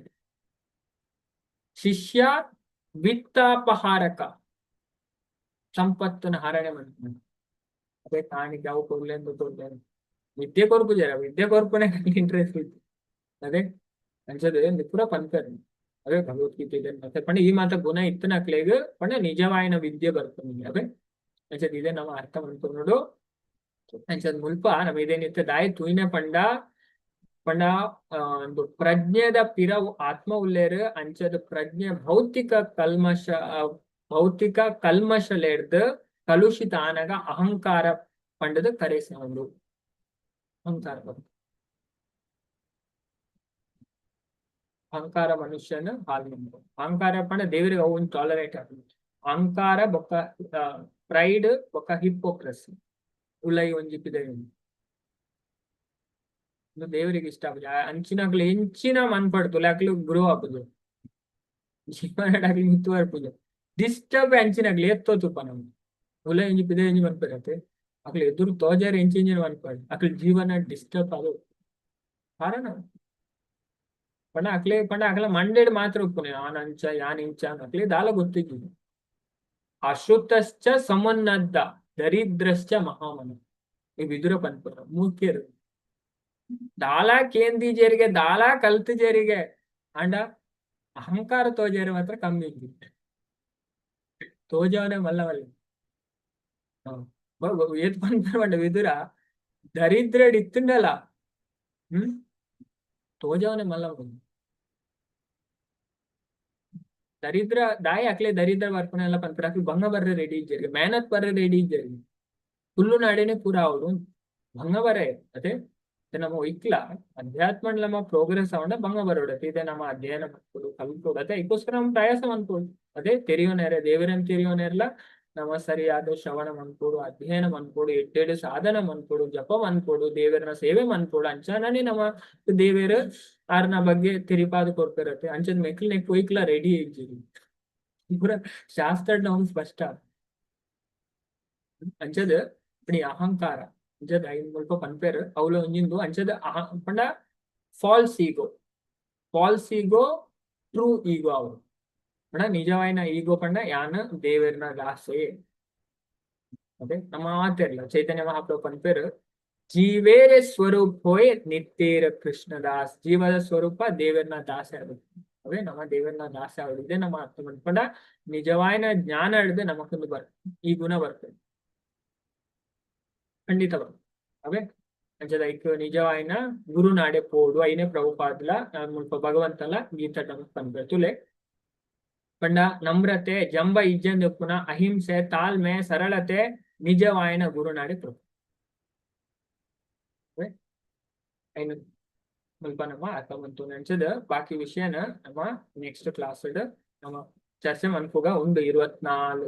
ಶಿಷ್ಯ ವಿತ್ತಾಪಹಾರಕ ಸಂಪತ್ತನ ಹರಣೆ ಮನ್ಪುನ. ಅದೇ ಕಾಣಿಕೆ ಅವು ಕೊರ್ಲೆಂದು ಕೊರ್ಲೆಂದು ವಿದ್ಯೆ ಕೊರ್ಪುಜೆರ ವಿದ್ಯೆ ಕೊರ್ಪುನೆ ಇಂಟ್ರೆಸ್ಟ್ ಇತ್ತು. ಅದೇ ಅಂಚದೆ ಪೂರ ಪನ್ಪೆರ್ ಅದೇ ಭಗವದ್ಗೀತೆ ಮತ್ತೆ ಪಂಡ ಈ ಮಾತ ಗುಣ ಇತ್ತನ ಅಕ್ಲೆಗ್ ಪಂಡ ನಿಜವಾಯಿನ ವಿದ್ಯೆ ಬರ್ಪುಂಡು. ಅದೇ ಅಂಚದ ಇದೆ ನಮ್ಮ ಅರ್ಥ ಮನ್ಪುನೋಡು. ಅಂಚದ ಮುಲ್ಪ ನಮ್ಮ ಇದೇನಿತ್ತೆ ದಾಯಿ ತೂಯಿನ ಪಂಡ ಪಂಡ ಒಂದು ಪ್ರಜ್ಞೆದ ಪಿರವು ಆತ್ಮ ಉಲ್ಲೇರ್. ಅಂಚದ ಪ್ರಜ್ಞೆ ಭೌತಿಕ ಕಲ್ಮಶ ಭೌತಿಕ ಕಲ್ಮಶಲೆಡ್ದ್ ಕಲುಷಿತ ಆನಗ ಅಹಂಕಾರ ಪಂಡದ ಕರೆಸೋದು ಅಹಂಕಾರ ಅಹಂಕಾರ ಮನುಷ್ಯನ ಹಾಲ್. ಅಹಂಕಾರ ಪಂಡ ದೇವರಿಗೆ ಅವು ಟಾಲರೇಟ್ ಆಗುದು. ಅಹಂಕಾರ ಬೊಕ್ಕ ಪ್ರೈಡ್ ಬೊಕ್ಕ ಹಿಪೋಕ್ರಸಿ ಉಲೈ ಒಂಜಿ ಪಿದಯಿ ಉಂದು ದೇವರಿಗೆ ಇಷ್ಟ ಆಪುಜಿ. ಅಂಚಿನಕ್ಲು ಎಂಚಿನ ಮನ್ಪಡ್ತುಲೆ ಅಕ್ಲು ಗ್ರೋ ಆಪುಜಿ ಜೀವನ ಅಕ್ಲು ಮಿತ್ತ್ ಬರ್ಪುಜಿ ಡಿಸ್ಟರ್ಬ್ ಅಂಚಿನಕ್ಲು ಏತ್ತೋ ತೂಪ ನಮ್ಗೆ ಉಲೈ ಒಂಜಿ ಪಿದಯಿ ಒಂಜಿ ಮನ್ಪೆರತೆ ಅಕ್ಲು ಎದುರು ತೋಜಾರ ಎಂಚಿನ ಮನ್ಪಡ್ ಅಕ್ಲು ಜೀವನ ಡಿಸ್ಟರ್ಬ್ ಆದು ಕಾರಣ ಪಂಡ ಅಕ್ಲೆ ಪಂಡ ಅಕ್ಲ ಮಂಡೆಡ್ ಮಾತ್ರ ಉಪ್ಪುನೆ ಆನ್ ಅಂಚ ಯಾನ್ ಇಂಚ ಅಕ್ಲೆ ದಾಲ ಗೊತ್ತಿಜ್ಜಿ. ಅಶ್ರುತಶ್ಚ ಸಮನ್ನದ್ದ ದರಿದ್ರಶ್ಚ ಮಹಾಮನ ಈ ವಿದುರ ಪನ್ಪುನ ಮೂಕ್ಯರು ದಾಲ ಕೇಂದಿ ಜೇರಿಗೆ ದಾಲ ಕಲ್ತು ಜೇರಿಗೆ ಅಂಡ ಅಹಂಕಾರ ತೋಜೇರು ಮಾತ್ರ ಕಮ್ಮಿ ಇದ್ದಿ ತೋಜವನೆ ಮಲ್ಲ ಮಲ್ಲ ಏತ್ ಪನ್ಪೆರ್ ಪಂಡ ವಿದುರ ದರಿದ್ರಡ್ ಇತ್ತುಂಡಲ ತೋಜವನೆ ಮಲ್ಲ ದರಿದ್ರ ದಾಯಿ ಅಕ್ಲೆ ದರಿದ್ರ ಬರ್ಪುನ ಎಲ್ಲ ಪನ್ಪೆರ್ ಅಕ್ಲು ಬಂಗ ಬರ್ರೆ ರೆಡಿ ಇಜ್ಜೆರ್ ಮೆಹನತ್ ಬರ್ರೆ ರೆಡಿ ಇಜ್ಜೆರ್ ಫುಲ್ಲು ನಾಡೇನೆ ಪೂರ ಆವೊಡು ಬಂಗ ಬರೆ. ಅದೇ ನಮ್ಮ ಇಕ್ಲ ಅಧ್ಯಾತ್ಮ ನಮ್ಮ ಪ್ರೋಗ್ರೆಸ್ ಆವೊಂಡ ಬಂಗ ಬರೋಡು ಇದೆ ನಮ್ಮ ಅಧ್ಯಯನ ಮನ್ಪೊಡು ಕಲ್ಪೊಡು ಅದೇ ಐಕೋಸ್ಕರ ನಮ್ಮ ಪ್ರಯಾಸ ಮನ್ಪೊಡು. ಅದೇ ತೆರಿಯೋನೇರೆ ದೇವರನ್ ತೆರಿಯೋನೆರ್ಲ ನಮ್ಮ ಸರಿಯಾದ ಶ್ರವಣ ಮನ್ಪೊಡು ಅಧ್ಯಯನ ಮನ್ಪೊಡು ಎಡ್ಡೆಡ್ ಸಾಧನ ಮನ್ಪೊಡು ಜಪ ಮನ್ಪೊಡು ದೇವರನ ಸೇವೆ ಮನ್ಪೊಡು ಅಂಚನೇ ನಮ್ಮ ದೇವೇರ್ ಆರ್ನ ಬಗ್ಗೆ ತೆರಿಪಾದ ಕೊರ್ಪೆರತ್ತೆ ಅಂಚದ ಮೆಕ್ಲ್ ನೆಕ್ ಒಯ್ಕ್ಲ ರೆಡಿ ಇಜ್ಜಿರಿ ಪೂರ ಶಾಸ್ತ್ರ ನಮ್ಗೆ ಸ್ಪಷ್ಟ ಅಂಚದ ಇಪ್ಪಣಿ ಅಹಂಕಾರ ಅಂಚದ ಐನ್ ಮುಲ್ಪ ಪನ್ಪೆರ್ ಅವ್ಲ ಒಂಜಿಂದು ಅಂಚದ ಅಹ ಪಂಡ false ego false ego true ego ಅವು ಪಂಡ ನಿಜವಾಯಿನ ಈಗೋ ಪಂಡ ಯಾನ್ ದೇವೆರ್ನ ದಾಸೆ. ಅದೇ ನಮ್ಮ ಮಾತೆರ್ಲ ಚೈತನ್ಯ ಮಹಾಪ್ರಭು ಪನ್ಪೆರ್ ಜೀವೇರೆ ಸ್ವರೂಪ ಹೋಯ್ ನಿತ್ಯೇರ ಕೃಷ್ಣದಾಸ್ ಜೀವದ ಸ್ವರೂಪ ದೇವರ್ನ ದಾಸ ಆಗುತ್ತೆ. ಅವೇ ನಮ್ಮ ದೇವರ್ನ ದಾಸ ಆಗುದು ಇದೇ ನಮ್ಮ ಅರ್ಥ ಪಂಡ ನಿಜವಾಯಿನ ಜ್ಞಾನ ಹಿಡಿದು ನಮಕೊಂದು ಬರ್ ಈ ಗುಣ ಬರ್ತದೆ ಖಂಡಿತ ಬರ್ತದೆ. ಅವೇ ಅಂಚದ ಐಕ್ ನಿಜವಾಯಿನ ಗುರುನಾಡೆ ಪೋಡು ಐನೆ ಪ್ರಭುಪಾದ್ಲ ಮುಲ್ಪ ಭಗವಂತಲ ಗೀತಾ ನಮಕ್ ಪನ್ಪೆರ್ ತುಲೆ. ಪಂಡ ನಮ್ರತೆ, ಜಂಬ ಇಜ್ಜಂದಿಪ್ಪುನ, ಅಹಿಂಸೆ, ತಾಳ್ಮೆ, ಸರಳತೆ, ನಿಜವಾಯಿನ ಗುರುನಾಡಿ ಕೃಪೆ. ಐನು ಮುಲ್ಪ ನಮ್ಮ ಅರ್ಥ ಮಂತು ನೆನ್ಸದ ಬಾಕಿ ವಿಷಯನ ನಮ್ಮ ನೆಕ್ಸ್ಟ್ ಕ್ಲಾಸ್ ನಮ್ಮ ಚರ್ಚೆ ಮನ್ಪುಗ ಉಂಡು 24.